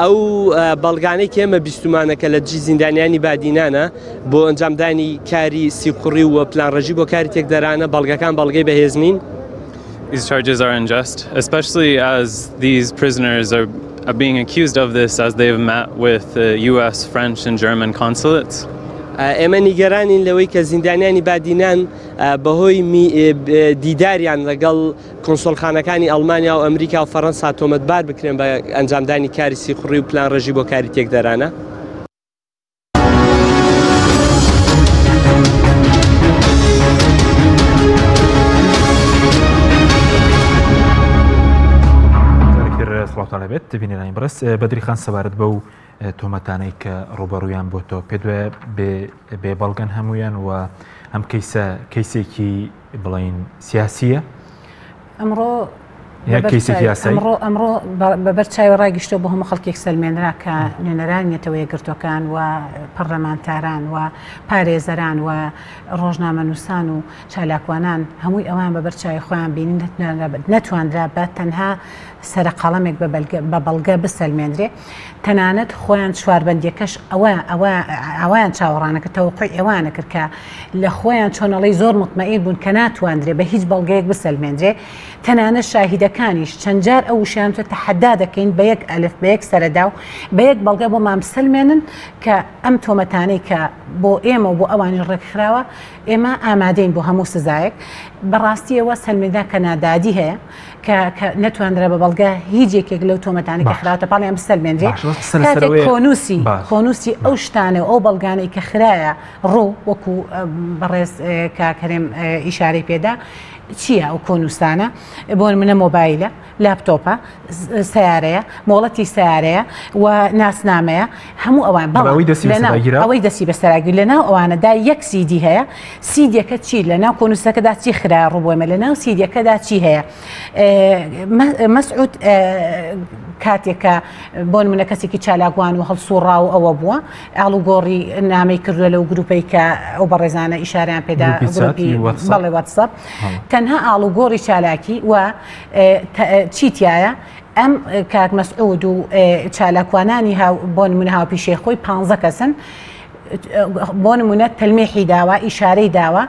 ئەو بەڵگانەی کە ئێمە بیستومانە کە لە دژی زیندانیانی بادینانە بۆ ئەنجامدانی کاری سیخوڕی و پلانڕێژی بۆ کاری تێکدەرانە، بەڵگەکان بەڵگەی بەهێز نین.
These charges are unjust, especially as these prisoners are being accused of this as they have met with the US, French and German consulates.
ئێمە نیگەرانین لەوەی کە زیندانیانی بادینان بەهۆی دیداریان لەگەڵ کونسوڵخانەکانی ئەڵمانیا و ئەمریکا و فەرەنسا تۆمەتبار بکرێن بە ئەنجامدانی کاری سیخوڕی و پلانڕێژی بۆ کاری تێکدەرانە.
سڵاوتان لەبێت بینەرانی بەڕێز بەدری خان سەبارەت بەو تۆمەتانەی کە ڕوبەڕوویان بۆتەوە پێت وایە بێ بەڵگەن هەمویان و ئەم کەیسە کەیسێکی بڵین سیاسیە
ئەمڕۆ ئەمڕۆ ئەمڕۆ بەبەر چاوی ڕاگەشتەوە بۆ هەموو خەڵکێک سەلمێنرا کە نوێنەرانی نەتەوە یەکگرتووەکان و پەرلەمانتاران و پارێزەران و ڕۆژنامەنووسان و چالاکوانان هەمووی ئەوان بەبەر چاوی خۆیان بینی نەتواندرا بە تەنها سەرە قەڵەمێک بە بەڵگە بسەلمێندرێ تەنانەت خۆیان چواربەندیەکەش ئەوە ئەوە ئەویان چاوەڕانەکە تەوەقوعی ئەوانە کرد کە لە خۆیان چۆنەڵی زۆر مطمئین بوون کە ناتواندرێ بە هیچ بەڵگەیەک بسەلمێندرێ تەنانەت شاهیدەکانیش چەند جار ئەو وشیان تە تەحەدا دەکەین بە یەک ئەلف بە یەک سەرەدا و بە یەک بەڵگە بۆمان بسەلمێنن کە ئەم تۆمەتانەی کە بۆ ئێمە و بۆ ئەوانیش ڕێکخراوە ئێمە ئامادەین بۆ هەموو سزایەک بەڕاستیەوە سەلمێنرا کە نادادی هەیە کە کە نەتوانرا بە بەڵگە هیچ یەکێک لەو تۆمەتانەی کە خراوەتە پاڵیان بسەلمێنرێ کاتێک کۆنووسی کۆنووسی ئەو شتانە و ئەو بەڵگانەی کە خرایە ڕوو وەکو بەڕێز کاک هەرێم ئیشارەی پێدا چییە ئەو کۆنووسانە بۆ نمونە مۆبایلە لاپتۆپە سیارەیە مۆڵەتی سیارەیە و ناسنامەیە هەموو ئەوان بەڵام ئەوەی دەستی بەسەراگیر لە ناو ئەوانەدا یەک سیدی هەیە سیدیەکە چی لە ناو کۆنووسەکەدا چی خرا ڕووبۆمە لە ناو سیدیەکەدا چی هەیە مەسعود کاتێکە بۆ نمونە کەسێکی چالاکوان و هەڵسوڕا و ئەوە بووە ئاڵوگۆڕی نامەی کردووە لەو گروپەی کە ئەو بەڕێزانە ئیشاریان پێدا گروپی بەڵێ واتساپ تەنها ئاڵوگۆڕی چالاکی و چی تایە ئەم کاک مەسعود و چالاکوانانی هاو بۆ نمونە هاوپیشەی خۆی پانزە کەسن بۆ نمونە تەلمیحی داوە ئیشارەی داوە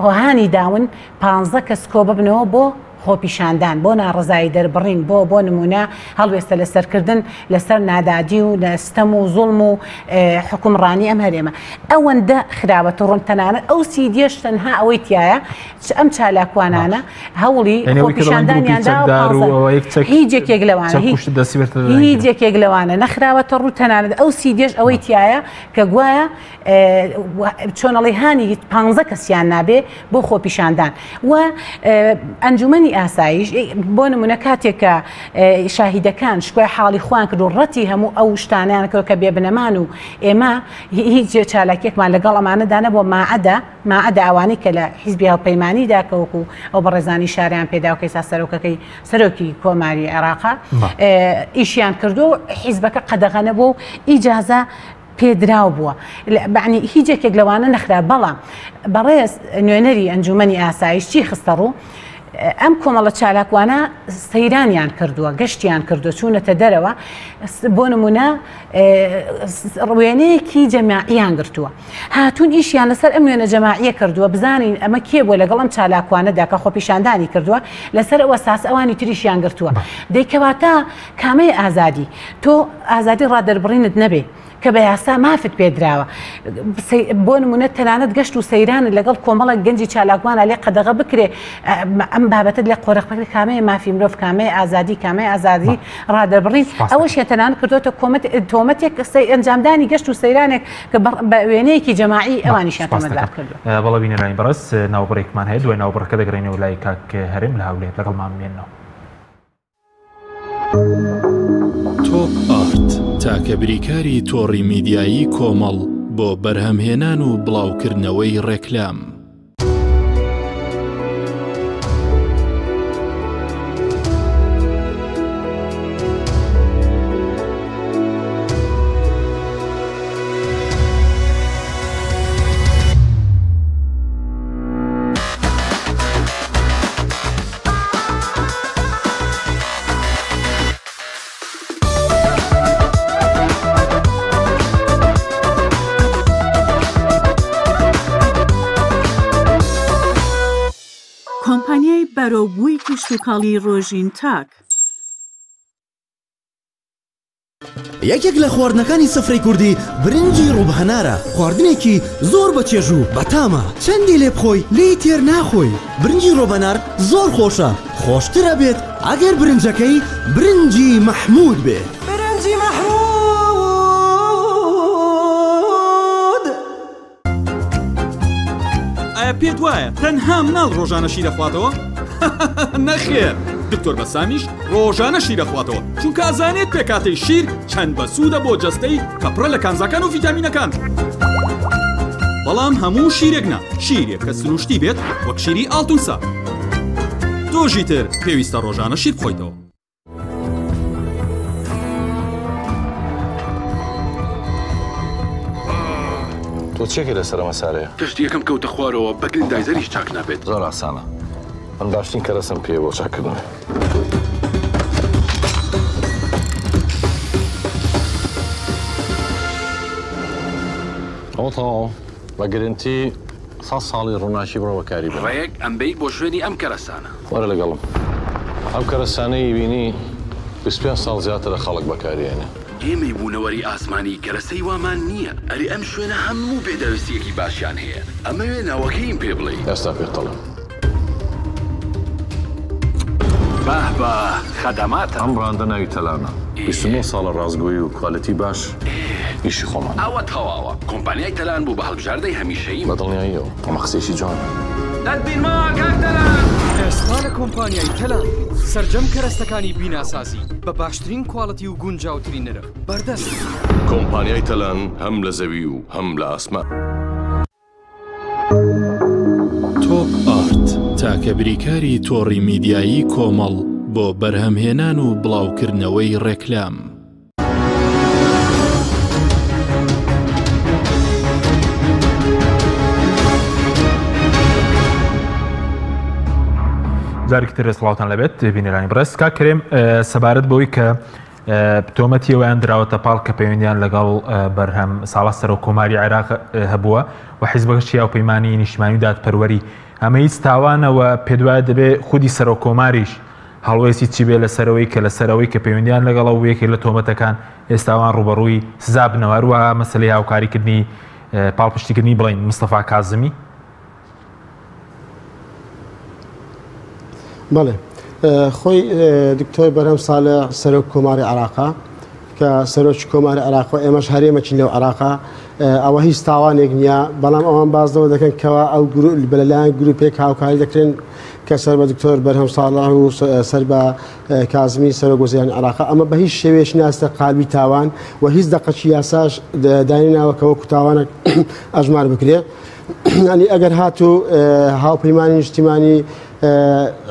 هۆهانی داون پانزە کەس کۆ ببنەوە بۆ خۆپیشاندان بۆ ناڕزایی دەربڕین بۆ بۆ نمونە هەڵوێستە لەسەرکردن لەسەر نادادی و ستەم و زوڵم و حکومڕانی ئەم هەرێمە ئەوەندە خراوەتە ڕوون تەنانەت ئەو سیدیەش تەنها ئەوەی تایە ئەم چالاکوانانە هەوڵی خۆپیشاندانیان داوە هیچ یەکێک لەوانە هیچ یەکێک لەوانە نەخراوەتە ڕوو تەنانەت ئەو سیدیەش ئەوەی تایە کە گوایە چۆنەڵی هانی پ کەسیان نابێ بۆ خۆپیشاندان و ئەنجومەنی ئاسایش بۆ نمونە کاتێک کە شاهیدەکان شکوای حاڵی خوان کرد و ڕەتی هەموو ئەو شتانیان کرد کە بێبنەمان و ئێمە هیچ چالاکیەکمان لەگەڵ ئەمانەدا نەبووە ماعەدا ماعەدا ئەوانەی کە لە حیزبی هاوپەیمانیدا کە وەکو ئەو بەڕێزانی شاریان پێدا و کە ئێستا سەرۆکەکەی سەرۆکی کۆماری عێراقە ئیشیان کردو حیزبەکە قەدەغە نەبوو و ئیجازە پێدراو بووە بەعنی هیچ یەکێک لەوانە نەخرا بەڵام بەڕێز نوێنەری ئەنجومەنی ئاسایش چی خستە ڕوو ئەم کۆمەڵە چالاکوانە سەیرانیان کردووە گەشتیان کردووە چوونەتە دەرەوە بۆ نمونە وێنەیەکی جەماعیان گرتووە هاتوون ئیشیان لەسەر ئەم وێنە جەماعیە کردووە بزانین ئەمە کێ بووە لەگەڵ ئەم چالاکوانەدا کە خۆپیشاندانی کردووە لەسەر ئەو ئەساس ئەوانی تریشیان گرتووە دەی کەواتە کامەیە ئازادی؟ تۆ ئازادی ڕادەربڕینت نەبێ کە بە یاسا مافت پێدراوە بۆ نمونە تەنانەت گەشت و سەیرانت لەگەڵ کۆمەڵێک گەنجی چالاکوانا لێ قەدەغە بکرێ ئەم بابەتت لێ قۆرخ بکرێ کامەیە مافی مرۆڤ کامەیە ئازادی کامەیە ئازادی ڕادەربڕین ئەوەشیان تەنانەت کردۆتە کۆمەت تۆمەتێک ئەنجامدانی گەشت و سەیرانێک کە بە وێنەیەکی جەماعی ئەوانیشیان تۆمەتبار کردووە.
بەڵێ بینەرانی بەڕێز ناوبڕێکمان هەیە دوای ناوبڕەکە دەگەڕێینەوە لای کاک هەرێم لە هەولێر لەگەڵمان بمێننەوە.
تۆپ ئارت تاکە بریکاری تۆڕی میدیایی کۆمەڵ بۆ بەرهەمهێنان و بڵاوکردنەوەی ڕێکلام.
کشتوکاڵی ڕۆژین تاک.
یەکێک لە خواردنەکانی سفرەی کوردی برنجی ڕووب هەنارە، خواردنێکی زۆر بە چێژ و بەتامە، چەندی لێ بخۆی لێی تێر ناخۆی، برنجی ڕۆبەنار زۆر خۆشە، خۆشتر ئەبێت ئەگەر برنجەکەی برنجی مەحموود بێ.
برنجی مەحموود.
ئایا پێت وایە تەنها مناڵ ڕۆژانە شیر ئەخواتەوە؟ نەخێر دکتۆر بەسامیش ڕۆژانە شیر ئەخواتەوە چونکە ئەزانێت پێکهاتەی شیر چەند بەسوودە بۆ جەستەی کە پڕە لە کانزاکان و ڤیتامینەکان. بەڵام هەموو شیرێک نا، شیرێک کە سروشتی بێت وەک شیری ئاڵتونسا. تۆشی تر پێویستە ڕۆژانە شیر بخۆیتەوە.
تۆ چێکە لەسەر ئەمە سارەیە؟
کەشتیەکەم کەوتە خوارەوە بە گرندایزەریش چاک نابێت.
زۆر ئاسانە من باشترین کەرەسەم پێیە بۆ چاککردنەوەی. ئەوە تەواو بە گرنتی سەد ساڵی ڕووناکی بڕۆ بەکاری بێنە.
ڕێک ئەمبەیت بۆ شوێنی ئەم کەرەسانە.
وەرە لەگەڵم. ئەم کەرەسانەی بینی 25 ساڵ زیاترە خەڵک بەکاری ئێنێ.
ئێمەی بوونەوەری ئاسمانی کەرەسەی وامان نییە. ئەرێ ئەم شوێنە هەموو پێداویستییەکی باشیان هەیە. ئەمەوێ ناوەکەیم پێ بڵێی.
ئێستا پێت دەڵێم.
باه باه خەدەماتە.
ئەم بڕاندە ناوی تەلانە. 29 ساڵە ڕاستگۆیی و کوالێتی باش ئیشی خۆمانە.
ئەوە تەواوە. کۆمپانیای تەلان بوو بە هەڵبژاردەی هەمیشەییم.
بە دڵنیاییەوە ئەمە قسەیەکی جوانە.
دەتبینمەوە کاک تەلان.
ئێستا لە کۆمپانیای تەلان سەرجەم کەرەستەکانی بیناسازی بە باشترین کواڵتی و گونجاوترین نرخ بەردەستن.
کۆمپانیای تەلان هەم لە زەوی و هەم لە ئاسمان.
تۆپ ئارت تاکە بریکاری تۆڕی میدیایی کۆمەڵ بۆ بەرهەمهێنان و بڵاوکردنەوەی ڕێکلام.
جارێکی تر سڵاوتان لەبێت بینەرانی بەڕێز کاک کەریم سەبارەت بەوەی کە تۆمەتی ئەوەیان دراوەتە پاڵ کە پەیوەندیان لەگەڵ بەرهەم ساڵح سەرۆک کۆماری عێراق هەبووە و حیزبەکەشی هاوپەیمانی نیشتمانی و دادپەروەری ئەمە هیچ تاوانە و پێدوایە دەبێ خودی سەرۆک کۆماریش هەڵوێستی چی بێ لەسەرەوەی کە لەسەرەوەی کە پەیوەندیان لەگەڵە و یەکێک لە تۆمەتەکان ئێستاوان ڕوبەڕووی سزا بنەوە هەروەها مەسەلەی هاوکاریکردنی پاڵپشتیکردنی بڵین مستەفا کازمی
بەڵێ خۆی دکتۆر بەرهەم ساڵح سەرۆک کۆماری عراقا کە سەرۆکی کۆماری عراق و ئێمەش هەرێمەکین لەو عراقا ئەوە هیچ تاوانێک نییە بەڵام ئەوان بازدەوە دەکەن کەوا ئەو بەلایەن گروپێک هاوکاری دەکرێن کە سەر بە دکتۆر بەرهەم ساڵح و سەر بە کازمی سەرۆک وەزیرانی عراق ئەمە بە هیچ شێوەیەک ناستە قالبی تاوان و هیچ دەقەکی یاساش دانی ناوە کە وەکو تاوانە ئەژمار بکرێت. ینی ئەگەر هاتوو هاوپەیمانی نیشتیمانی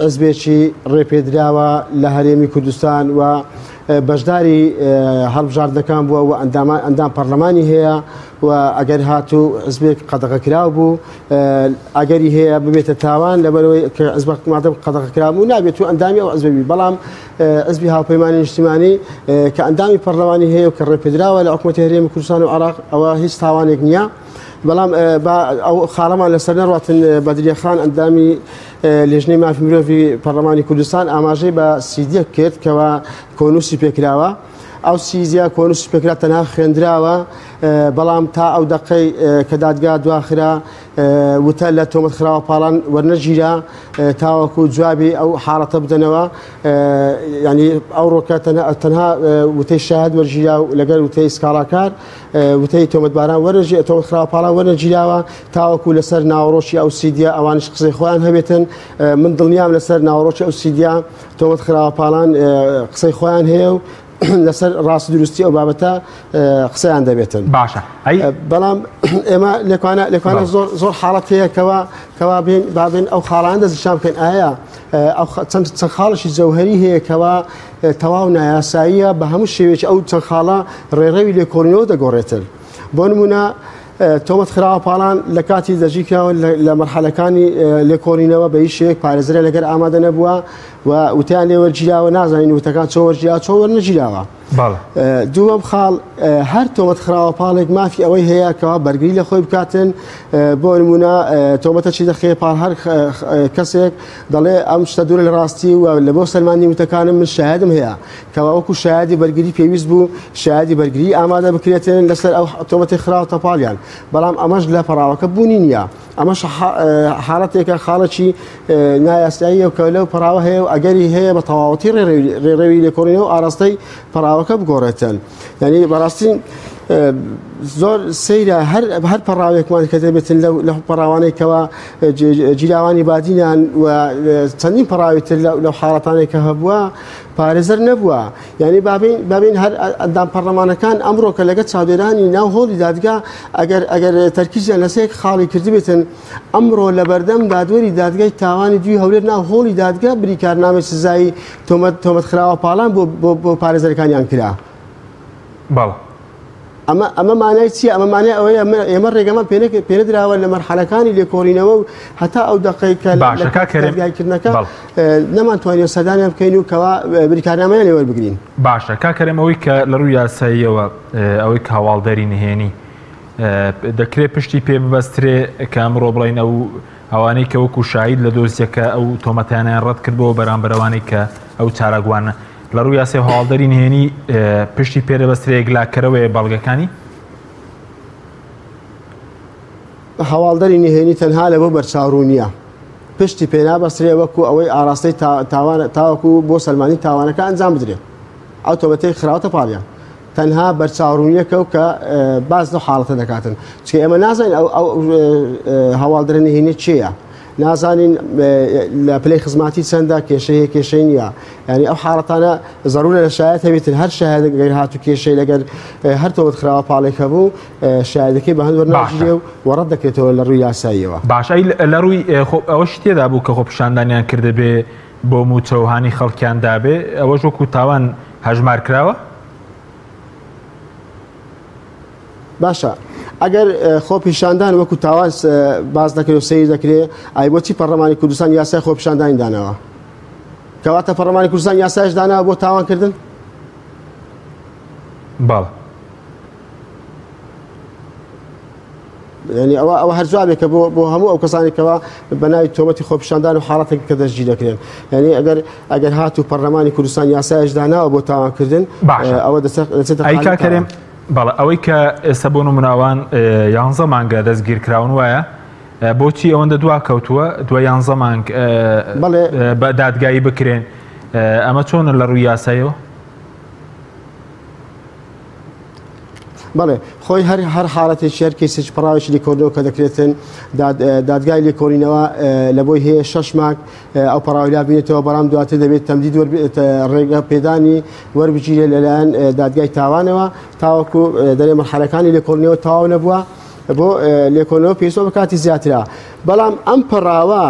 حزبێکی ڕێپێدراوە لە هەرێمی کوردستان و بەشداری هەڵبژاردنەکان بووە و ئەندام پەرلەمانی هەیە و ئەگەر هاتوو حزبێک قەدەغەکراو بوو ئەگەری هەیە ببێتە تاوان لەبەرەوەی کە حزبەک مادەم قەدەغەکراو بوو نابێت و ئەندامی ئەو حزبە بی بەڵام حزبی هاوپەیمانی نیشتیمانی کە ئەندامی پەرلەمانی هەیە و کە ڕێپێدراوە لە حکوومەتی هەرێمی کوردستان و عێراق ئەوە هیچ تاوانێک نییە. بەڵام با ئەو خاڵەمان لەسەر نەڕاتن بەدریە خان ئەندامی لێژنەی مافی مرۆڤی پەرلەمانی کوردستان ئاماژەی بە سیدیەک کرد کەوا کۆنووسی پێکراوە ئەو سیزیا کۆنووسی پێکرا تەنها خوێندراوە بەڵام تا ئەو دەقەی کە دادگا دواخرا وتە لە تۆمەت خراوە پاڵان وەرنەگیرا تاوەکو جوابی ئەو حاڵەتە بدەنەوە ینی ئەو ڕۆکە تەنها وتەی شاهد وەرگیرا و لەگەر وتەی سکاڵاکار وتەی تۆمەتباران وەرنەگی تۆمەت خراوە پاڵان وەرنەگیراوە تاوەکو لەسەر ناوەڕۆکی ئەو سیدیە ئەوانش قسەی خۆیان هەبێتن من دڵنیام لەسەر ناوەڕۆکی ئەو سیدیە تۆمەت خراوە پاڵان قسەی خۆیان هەیە و لەسەر ڕاست دروستی ئەو بابەتە قسەیان دەبێتن
باشە
بەڵام ئێمە لێکوانە لێکوانە زۆر زۆر حاڵەت هەیە کەوا کەوا بێن بابێن ئەو خاڵان دەستنیشان بکەین ئایا ئەو چەند چەند خاڵشی جەوهری هەیە کەوا تەواو نایاساییە بە هەموو شێوەیەکی ئەو چەند خاڵە ڕێڕەوی لێکۆڵینەوە دەگۆڕێتن بۆ نمونە تۆمەت خراوە پاڵان لە کاتی دەژیکراوە لە مەرحەلەکانی لێکۆڵینەوە بە هیچ شێوەیەک پارێزەرە لەگەر ئامادە نەبووە و وتیان لێ وەرگیراوە نازانین وتەکان چۆن وەرگیراوە چۆن وەرنەگیراوە. دووەم خاڵ هەر تۆمەت خراوە پاڵێک مافی ئەوەی هەیە کەوا بەرگری لە خۆی بکاتن بۆ نمونە تۆمەتەکی دەخێ پاڵ هەر کەسێک دەڵێ ئەم شتە دوورە لە ڕاستی و لە بۆ سەلماندنی وتەکانم من شاهدم هەیە کەوا وەکو شایەدی بەرگری پێویست بوو شایەدی بەرگری ئامادە بکرێتن لەسەر ئەو تۆمەتی خراوەتە پاڵیان بەڵام ئەمەش لە پەڕاوەکە بوونی نییە. ئەمەش حاڵەتێکە خاڵێکی نایاساییە و کە لەو پەڕاوە هەیە و ئەگەری هەیە بە تەواوەتی ڕێڕەوی لێکۆڵینەوە و ئاراستەی پەڕاوەکە بگۆڕێتن. یعنی بەڕاستی زۆر سەیرە هەر هەر پەڕاوێکمان کە دەبێتن لەو لە پەڕاوانەی کەوا جیراوانی بادینان و چەندین پەڕاوی تر لەو حاڵەتانەی کە هەبووە پارێزەر نەبووە. یانی بابین بابین هەر ئەندام پەرلەمانەکان ئەمڕۆ کە لەگە چاودێرانی ناو هۆڵی دادگا ئەگەر ئەگەر تەرکیزیان لەسەر یەک خاڵی کردبێتن ئەمڕۆ لە بەردەم دادوەری دادگای تاوانی دوی هەولێر ناو هۆڵی دادگا بریکارنامەی سزایی تۆمەت تۆمەت خراوە پاڵان بۆ بۆ پارێزەرەکانیان کرا.
بەڵێ.
ئەمە ئەمە مانای چییە؟ ئەمە مانای ئەوەیە ئێمە ڕێگەمان پێنەدراوە لە مەرحەلەکانی لێکۆڵینەوە و هەتا ئەو دەقەی کە
باشە کاک کەریم
دادگایکردنەکە نەمانتوانیوە سەردانیان بکەین و کەوا بریکارنامەیان لێ وەربگرین.
باشە کاک کەریم ئەوەی کە لە ڕووی یاساییەوە ئەوەی کە هەواڵدەری نهێنی دەکرێت پشتی پێ ببەسترێ کە ئەمڕۆ بڵین ئەو ئەوانەی کە وەکو شاهید لە دۆسیەکە ئەو تۆمەتانیان ڕەت کردەوە بەرامبەر ئەوانەی کە ئەو چالاکوانە لە ڕووی یاسای هەواڵدەری نهێنی پشتی پێ دەبەسترێ یەکلاکەرەوەیە بەڵگەکانی؟
هەواڵدەری نهێنی تەنها لە بۆ بەرچاوڕوونییە پشتی پێ نابەسترێ وەکو ئەوەی ئاراستەی تاوان تاوەکو بۆ سەلماندنی تاوانەکە ئەنجام بدرێ ئەو تۆمەتەی خراوەتە پاڵیان تەنها بەرچاوڕوونیەکە و کە باس لەو حاڵەتە دەکاتن چونکە ئێمە نازانین ئەو ئەو هەواڵدەرە نهێنیە کێیە نازانین لە پلەی خزماتی چەندە کێشەی هەیە کێشەی نییە یعنی ئەو حاڵەتانە زەرورە لە شایەت هەبێتن هەر شایەتێک گەر هاتوو کێشەی لەگەر هەر تۆمەت خراوە پاڵێک هەبوو شایەتەکەی بە هەند وەرناگیرێ و وەڕەت دەکرێتەوە لە ڕووی یاساییەوە.
باش ئەی لە ڕووی ئەوەشی تێدا بوو کە خۆپیشاندانیان کردبێ بۆ مووچە و هانی خەڵکیان دابێ ئەوەش وەکو تاوان هەژمار کراوە؟
باشە ئەگەر خۆپیشاندان وەکو تاوان باس دەکرێت و سەیر دەکرێت ئای بۆچی پەرلەمانی کوردستان یاسای خۆپیشاندانی داناوە؟ کەواتە پەرلەمانی کوردستان یاسایش داناوە بۆ تاوانکردن؟
بەڵێ.
یعنی ئەوە ئەوە هەر جوابێکە بۆ بۆ هەموو ئەو کەسانی کەوا بە ناوی تۆمەتی خۆپیشاندان و حاڵەتێک کە دەستگیر دەکرێن یعنی ئەگەر ئەگەر هاتوو پەرلەمانی کوردستان یاسایش داناوە بۆ تاوانکردن
باشە
ئەوە دەچێتە
ئەی کاک کەریم بەڵێ ئەوەی کە ئێستا بۆ نموناوان یانزە مانگە دەستگیر کراون وایە بۆچی ئەوەندە دوا کەوتووە دوای یانزە مانگ
بەڵێ
بە دادگایی بکرێن ئەمە چۆنە لە ڕووی یاسایەوە؟
بەڵێ خۆی هەر هەر حاڵەتێکی هەر کەیسێکی پەڕاوێکی لێکۆڵینەوە کە دەکرێتن دادگای لێکۆڵینەوە لە بۆی هەیە شەش مانگ ئەو پەڕاوی لا بینێتەوە بەڵام دواتر دەبێت تەمدید ڕێگە پێدانی وەربگیرێت لەلایەن دادگای تاوانەوە تاوەکو دەرێ مەرحەلەکانی لێکۆڵینەوە تەواو نەبووە بۆ لێکۆڵینەوە پێویستە بە کاتی زیاترە بەڵام ئەم پەڕاوە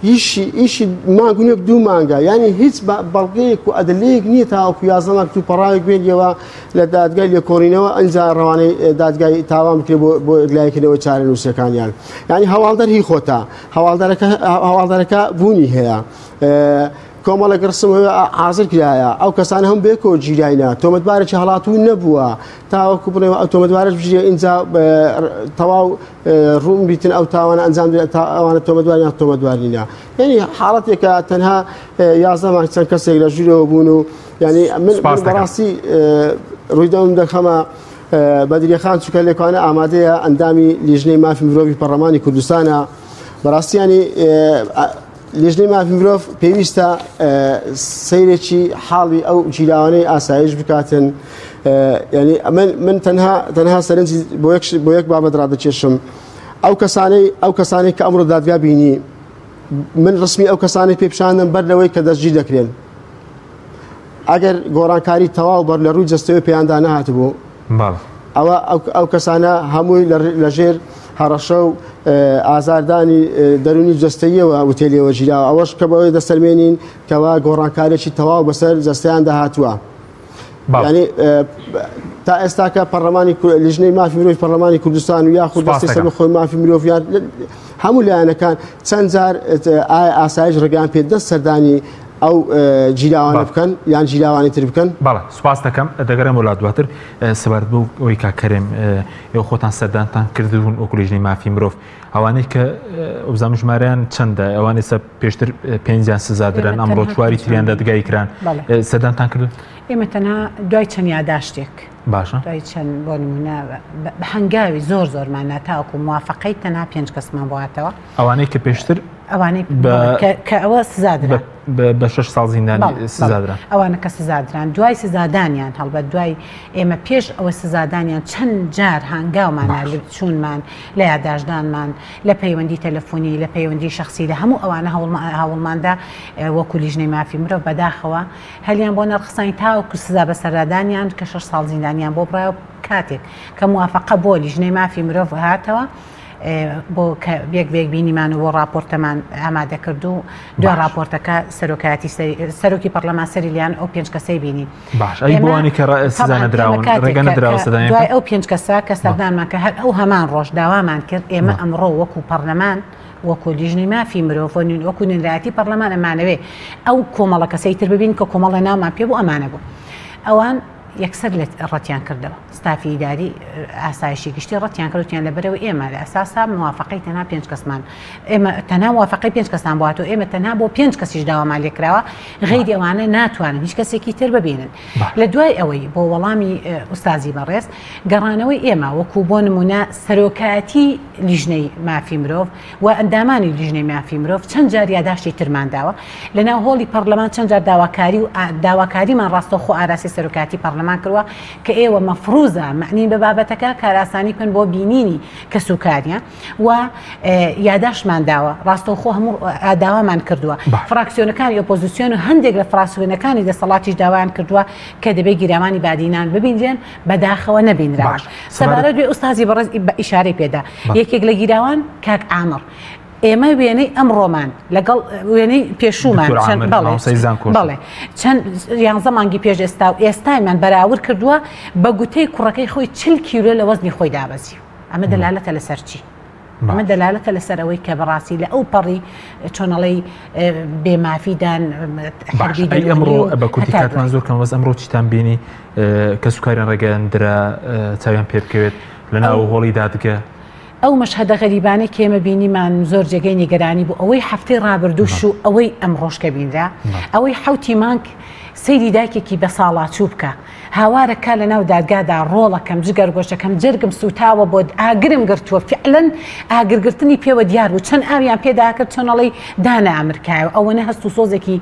ئیشی ئیشی مانگ و نێک دوو مانگە یعنی هیچ بەڵگەیەک و ئەدلەیەک نییە تاوەکو 11 مانگ تو پەڕاوێک بێنیەوە لە دادگای لێکۆڵینەوە ئەنجا ڕەوانەی دادگای تاوان بکرێت بۆ بۆ یەکلاییکردنەوەی چارەنووسەکانیان یعنی هەواڵدەر هی خۆتە هەواڵدەرەکە هەواڵدەرەکە بوونی هەیە کۆمەڵێک ڕسم هەیە حاضر کرایە ئەو کەسانە هەم بێکۆ گیراینە تۆمەتبارێکی هەڵاتوو نەبووە تاوەکو بڵێ ئەو تۆمەتبارش بژیە ئینجا تەواو ڕوون بیتن ئەو تاوانە ئەنجام ئەوانە تۆمەتبار یان تۆمەتبار نینە یعنی حاڵەتێکە تەنها 11 مانگ چەند کەسێک لە ژوورەوە بوون و یعنی من بەڕاستی ڕوویداوم دەخەمە بەدریە خان چونکە لێکوانە ئامادەیە ئەندامی لیژنەی مافی مرۆڤی پەرلەمانی کوردستانە بەڕاستی ینی لیژنەی مافی مرۆڤ پێویستە سەیرێکی حاڵی ئەو گیراوانەی ئاسایش بکاتن یعنی من من تەنها تەنها سەرنجی بۆ یەک بۆ یەک بابەت ڕادەکێشم ئەو کەسانەی ئەو کەسانەی کە ئەمڕۆ دادگا بینی من ڕسمی ئەو کەسانەی پێ پیشاندم بەر لەوەی کە دەستگیر دەکرێن ئەگەر گۆڕانکاری تەواو بەر لە ڕووی جەستەوە پێیاندا نەهاتبوو ئەوە ئەو کەسانە هەمووی لە ژێر هەڕەشە و ئازاردانی دەرونی جەستەیەوە وتێلیەوە گیراوە ئەوەش کە بەوەی دەسەلمێنین کەوا گۆڕانکارێکی تەواو بەسەر جەستەیان داهاتووە. ینی تا ئێستاکە پەرلەمانی لیژنەی مافی مرۆڤ پەرلەمانی کوردستان و یاخود دەستی سەربەخۆی مافی مرۆڤیان هەموو لایەنەکان چەند جار ئاسایش ڕێگەیان پێ دەست سەردانی ئەو گیراوانە بکەن یان گیراوانی تر بکەن.
بەڵێ سوپاست دەکەم دەگەڕێمەوە لات دواتر سەبارەت بەو ئەوەی کاک کەرێم ئێوە خۆتان سەردانتان کردبوون وەکو لیژنەی مافی مرۆڤ ئەوانەی کە وبزانم ژمارەیان چەندە ئەوان ئێستا پێشتر پێنجیان سزا دران ئەمڕۆ چواری تریان دادگایی کران سەردانتان کردو؟
ئێمە تەنها دوای چەند یاداشتێک
باشە
دوای چەند بۆ نمونە بە هەنگاوی زۆر زۆرمان ناتاوەکو موافقەی تەنها پێنج کەسمان بۆ هاتەوە
ئەوانەی کە پێشتر
ئەوانەی کە ئەوە سزادرا
بە شش ساڵ زیندانی سزادران
ئەوانە کە سزادران دوای سزادانیان هەڵبەت دوای ئێمە پێش ئەوە سزادانیان چەند جار هانگاومان چوونمان لە یاداشدانمان لە پەیوەندی تەلەفۆنی لە پەیوەندی شخصی لە هەموو ئەوانە هەوڵماندا وەکو لیژنەی مافی مرۆڤ بەداخەوە هەلیان بۆ نەڕخساین تاوەکو سزا بەسەردادانیان کە شش ساڵ زیندانیان بۆ بڕایەوە کاتێک کە موافقە بۆ لیژنەی مافی مرۆڤ هاتەوە بۆ کە یەک بە یەک بینیمان و بۆ ڕاپۆرتەمان ئامادە کرد و دوای ڕاپۆرتەکە سەرۆکایەتی سەرۆکی پەرلەمان سەری لیان ئەو پێنج کەسەی بینی.
باش ئەی بۆ ئەوانەی کە سزا نەدراون ڕێگە نەدراوە سەردانیان
دوای ئەو پێنج کەسە کە سەردانمان کە هەر ئەو هەمان ڕۆژ داوامان کرد ئێمە ئەمڕۆ وەکو پەرلەمان وەکو لیژنەی مافی مرۆڤ وەکو نوێنەرایەتی پەرلەمان ئەمانەوێ ئەو کۆمەڵە کەسەی تر ببین کە کۆمەڵە ناومان پێ بوو ئەمانە بوو ئەوان یەکسەر لە ڕەتیان کردەوە ستافی ئیداری ئاسایشی گشتی ڕەتیان کرد وتیان لەبەرئەوەی ئێمە لە ئەساسا موافەقەی تەنها پێنج کەسمان ئێمە تەنها موافەقەی پێنج کەسان بۆ هاتووە ئێمە تەنها بۆ پێنج کەسیش داوامان لێکراوە غەیری ئەوانە ناتوانن هیچ کەسێکی تر ببینن لە دوای ئەوەی بۆ وەڵامی ئوستازی بەڕێز گەڕانەوەی ئێمە وەکو بۆ نمونە سەرۆکایەتی لیژنەی مافی مرۆڤ و ئەندامانی لیژنەی مافی مرۆڤ چەند جار یاداشتی ترمان داوە لەناو هۆڵی پەڕلەمان چەند جار داواکاری و داواکاریمان ڕاستەوخۆ ئاراستەی سەرۆکایەتی پەڕلەمان کردوە کە ئێوە مەفروزە مەعنین بە بابەتەکە کارئاسانی بکەن بۆ بینینی کەسوکاریان و یاداشتمان داوە ڕاستەوخۆ هەموو داوامان کردووە فراکسیۆنەکانی ئۆپۆزیسیۆن و هەندێک لە فراکسیۆنەکانی دەسەڵاتیش داوایان کردووە کە دەبێت گیراوانی بادینان ببینرێن بەداخەوە نەبینراون. سەبارەت بێ ئوستازی بەڕێز بە ئیشارەی پێدا یەکێک لە گیراوان کاک عامڕ ئێمە وێنەی ئەمڕۆمان لەگەڵ وێنەی پێشوومان چەند بەڵێ چەند یانزە مانگی پێش ئێستا و ئێستایمان بەراورد کردووە بە گوتەی کوڕەکەی خۆی چل کیلۆ لە وەزنی خۆی دابەزی ئەمە دەلالەتە لەسەر چی؟ ئەمە دەلالەتە لەسەر ئەوەی کە بەڕاستی لە ئەو پەڕی چۆنەڵی بێمافیدان
ئەمڕۆ بە کورتی کاتمان زۆر کەم بەس ئەمڕۆ چیتان بینی کەسوکاریان ڕێگەیان درا چاویان پێ بکەوێت لە ناو هۆڵی دادگە؟
ئەو مەشهەدە غەریبانەی کە ئێمە بینیمان زۆر جێگەی نیگەرانی بوو، ئەوەی هەفتەی ڕابردووش و ئەوەی ئەمڕۆش کە بینرا، ئەوەی حەوتی مانگ سەیری دایکێکی بەساڵاچوو بکە، هاوارە کا لەناو دادگادا ڕۆڵەکەم، جگەرگۆشەکەم، جەرگم سووتاوە بۆت، ئاگرم گرتووە، فیعلەن ئاگرگرتنی پێوە دیار بوو، چەند ئاویان پێدا کرد چۆن ئەڵێی دانەئەمرکایەوە، ئەوەنە هەست و سۆزێکی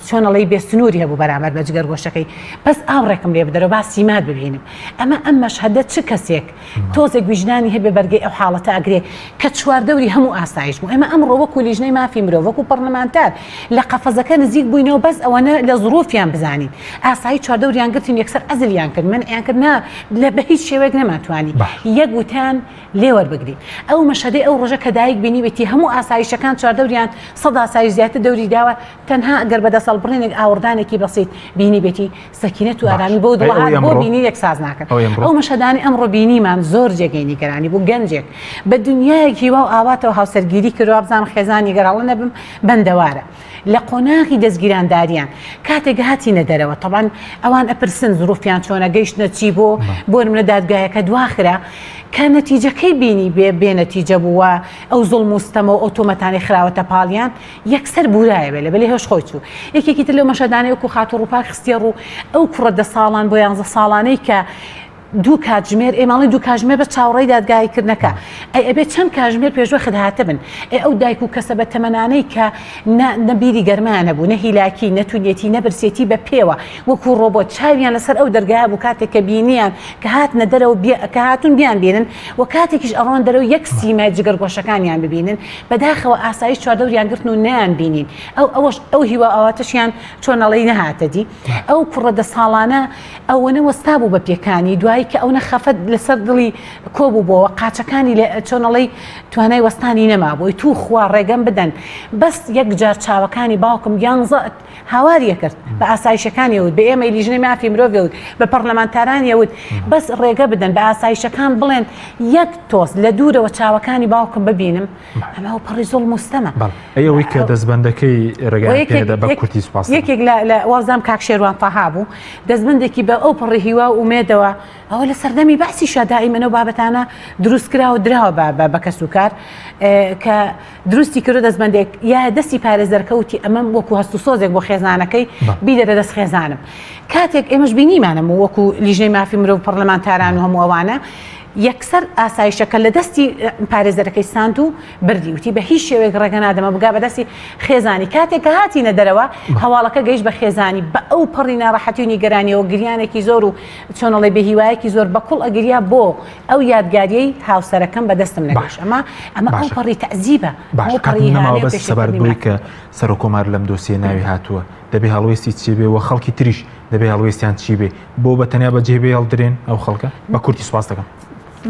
چۆن ئەڵێی بێ سنووری هەبوو بەرامبەر بە جگەرگۆشەکەی، بەس ئاوڕێکم لێ بدەرەوە با سیمات ببینم. ئەمە ئەم مەشهەدە چ کەسێک تۆزێک ویژدانی هەبێ بەرگەی ئەو حاڵەتە ئەگرێ کە چواردەوری هەموو ئاسایش بوو ئێمە ئەمڕۆ وەکو لیژنەی مافی مرۆڤ وەکو پەڕلەمانتار لە قەفەزەکە نزیک بووینەوە بەس ئەوەنە لە زروفیان بزانین ئاسایی چواردەوریان گرتین یەکسەر عەزلیان کرد مەنعیان کرد نا لە بە هیچ شێوەیەک نەمانتوانی یەک وتەیان لێ وەربگرین ئەو مەشهەدەی ئەو ڕۆژە کە دایک بینیوێتی هەموو ئاسایشەکان چواردەوریان سەدا ئاسایش زیاتر دەوری داوە تەنها گەر بە دەسەڵبڕینێک ئاوڕدانێکی بەسیت بینیبێتی سەکینەت و ئارامی بەو دڵە هات بۆ بینینێک ساز ناکەن ئەو مەشهەدانەی ئەمڕۆ بینیمان زۆر جێگەی نیگەرانی بوو گەنجێک بە دنیایەک هیوا و ئاواتەوە هاوسەرگیری کرد وابزانم خێزانی گەر هەڵە نەبم بەندەوارە لە قۆناغی دەستگیرانداریان کاتێک هاتینە دەرەوە تەبان ئەوان ئەپرسن زروفیان چۆنە گەیشتنە چی بۆ بۆ نمونە دادگایەکە دواخرا کە نەتیجەکەی بینی بێ بێ نەتیجە بووە ئەو زوڵم و ستەمە و ئەو تۆمەتانەی خراوەتە پاڵیان یەکسەر بورایەوێ لە بەلی هۆش خۆی چوو. یەکێکی تر لەو مەشهەدانەی وەکوو خاتوو ڕووپاک خستیە ڕوو، ئەو کوڕە دە ساڵان بۆ یانزە ساڵانەی کە دوو کاتژمێر، ئێمە ئەڵێین دوو کاژمێر بەس چاوەڕێی دادگایی کردنەکە، ئەی ئەبێ چەند کاژمێر پێشوەخت هاتبن؟ ئەی ئەو دایک و کەسە بە تەمەنانەی کە نە نە بیری گەرمایان هەبوو، نە هیلاکی، نە تونیەتی، نە برسێتی بە پێوە وەکوو ڕۆبۆت چاویان لەسەر ئەو دەرگایە بوو کاتێک کە بینیان کە هاتنە دەرەوە کە هاتوون بیانبینن و کاتێکیش ئەڕۆن دەرەوە یەک سیمای جگەرگۆشەکانیان ببینن بەداخەوە ئاسایش چواردەوریان گرتن و نەیان بینین ئەو ئەوەش ئەو هیوا ئاواتەشیان چۆن ئەڵێی نەهاتە دی ئەو کوڕە دە ساڵانە ئەوەنە وەستا بوو بە پێکانی دوایی. دوایی کە ئەونە خەفەت لەسەر دڵی کۆبووبۆوە قاچەکانی لێ چۆنەڵی توانای وەستانی نەمابووی تو خوا ڕێگەم بدەن بەس یەک جار چاوەکانی باوکم یانزە هاواری ئەکرد بە ئاسایشەکانی ئەوت بە ئێمەی لیژنەی مافی مرۆڤی ئەوت بە پەڕلەمانتارانی ئەوت بەس ڕێگە بدەن بە ئاسایشەکان بڵێن یەک تۆز لە دوورەوە چاوەکانی باوکم ببینم ئەمە ئەو پەڕی زوڵم و ستەمە.
بەڵێ ئەی ئەوەی کە دەستبەندەکەی ڕێگەیان پێ نەدا بە کورتی سوپاس.
یەکێک لە وابزانم کاک شێروان تەها بوو دەستبەندێکی بە ئەو پەڕی هیوا و ئومێدەوە ئەوە لە سەردەمی بەعسیشا دائیمەن ئەو بابەتانە دروست کرا و دراوە بە کەسوکار کە دروستی کردو دەستبەندێک یا دەستی پارێزەرکە وتی ئەمەم وەکو هەست و سۆزێک بۆ خێزانەکەی بیدەرە دەست خێزانم کاتێک ئێمەش بینیمانم و وەکو لیژنەی مافی مرۆڤ پەرلەمانتاران و هەموو ئەوانە یەکسەر ئاسایشەکە لە دەستی پارێزەرەکەی ساند و بردی وتی بە هیچ شێوەیەک ڕێگە نادەمە بگا بە دەستی خێزانی کاتێک کە هاتینە دەرەوە هەواڵەکە گەیشت بە خێزانی بە ئەو پەڕی ناڕەحەتی و نیگەرانیەوە گریانێکی زۆر و چۆنەڵێ بێهیوایەکی زۆر بە کوڵ ئەگریا بۆ ئەو یادگاریەی هاوسەرەکەم بە دەستم نەگەیشت ئەمە ئەمە ئەو پەڕی تەعزیبە
باش کاتم نەماوە بەس سەبارەت بەوەی کە سەرۆک کۆمار لەم دۆسیە ناوی هاتووە دەبێ هەڵوێستی چی بێ و خەڵکی تریش دەبێ هەڵوێستیان چی بێ بۆ بە تەنیا بەجێ بێڵدرێن ئەو خەڵکە بە کورتی سوپاس دەکەم.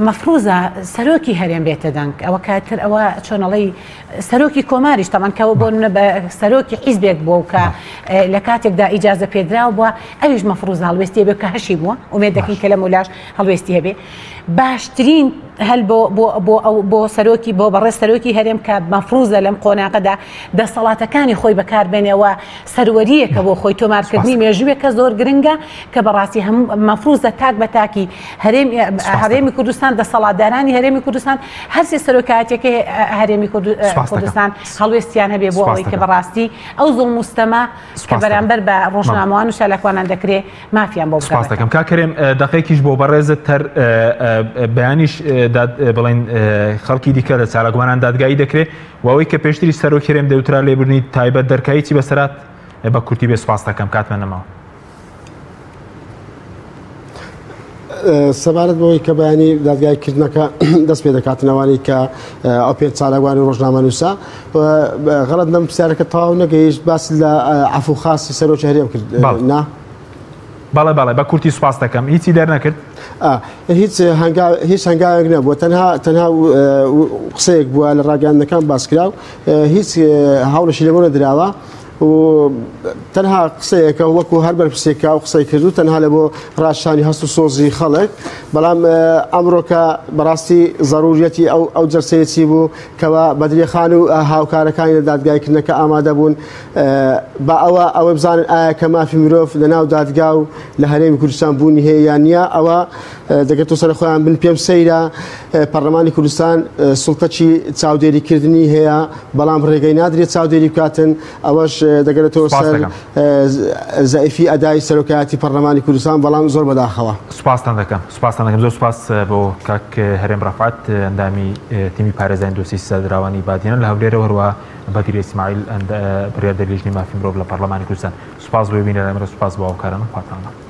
مەفروزە سەرۆکی هەرێم بێتە دەنگ ئەوە کاتر ئەوە چۆنەڵی سەرۆکی کۆماریش تەمان کەەوە بۆ نە بە سەرۆکی حیزبێک بووە و کە لە کاتێکدا ئیجازە پێدراو بووە ئەویش مەفروزە هەڵوێستی بێ کە هەشی بووە ئومێد دەکەین کە لە مولاش هەڵوێستی هەبێ باشترین هەل بۆ بۆ بۆ ئەو بۆ سەرۆکی بۆ بەڕێز سەرۆکی هەرێم کە مەفروزە لەم قۆناغەدا دەسەڵاتەکانی خۆی بەکاربێنێەوە سەروەرییەکە بۆ خۆی تۆمارکردنی مێژووێکە زۆر گرنگە کە بەڕاستی هەموو مەفروزە تاک بە تاکی هەرێم هەرێمی کوردستان دەسەڵاتدارانی هەرێمی کوردستان هەرسێ سەرۆکایەتەکەی هەرێمی کوردستان هەڵوێستیان هەبێ بۆ ئەوەی کە بەڕاستی ئەو زوڵم و ستەمە کە بەرامبەر بە ڕۆژنامەوان و چالاکوانان دەکرێ مافیان بۆ
سپاس دەکەم کاک کەرێم دەقێکیش بۆ بەڕێزت تەر بەیانیش بڵێن خەڵکی دیکە لە چالاکوانان دادگایی دەکرێت و ئەوەی کە پێشتری سەرۆک هەرێم دەوترا لێبوردنی تایبەت دەرکایی چی بەسەرات بە کورتی بێ سپاس دەکەم کاتمان نەماوە.
سەبارەت بەوەی کە بەیانی دادگای کردنەکە دەست پێ دەکاتنەوانی کە ئەو پێ چالاکوانی ڕۆژنامەنووسە غەڵت لەم پرسیارەکە تەواو نەگەیشت باس لە عەفو خاسی سەرۆکی هەرێم کرد نا؟
بەڵێ بەڵێ بە کورتی سوپاس دەکەم هیچی دەرنەکرد؟
هیچ هەنگاو هیچ هەنگاوێک نەبووە تەنها تەنها قسەیەک بووە لە ڕاگەیاندنەکان باس کرا و هیچ هەوڵێکی لێ بۆ نەدراوە و تەنها قسەیەکە وەکو هەر بەرپرسێکا و قسەی کرد و تەنها لە بۆ ڕاشانی هەست و سۆزی خەڵک بەڵام ئەمڕۆکە بەڕاستی زەروریەتی ئەو ئەو جەرسەیە چی بوو کەوا بەدریە خان و هاوکارەکانی لە دادگایکردنەکە ئامادە بوون با ئەوە ئەوە بزانن ئایا کە مافی مرۆڤ لە ناو دادگا و لە هەرێمی کوردستان بوونی هەیە یان نییە ئەوە دەگەێتەوە سەر خۆیان بن پێم سەیرە پەرلەمانی کوردستان سوڵتەکی چاودێریکردنی هەیە بەڵام ڕێگەی نادرێت چاودێری بکاتن ئەوەش دەگەرێتەوە سەر زەئیفی ئەدای سەرۆکایەتی پەرلەمانی کوردستان بەڵام زۆر بەداخەوە.
سوپاستان دەکەم سوپاستان دەکەم زۆر سوپاس بۆ کاک هەرێم ڕەفعەت ئەندامی تیمی پارێزانی دۆسیەی سزادراوانی بادینان لە هەولێرەوە هەروەها بەدیر ئیسماعیل بڕیاردەری لیژنەی مافی مرۆڤ لە پەرلەمانی کوردستان سوپاس بۆ بینەران سوپاس بۆ هاوکاران و خواتان لەگەڵ.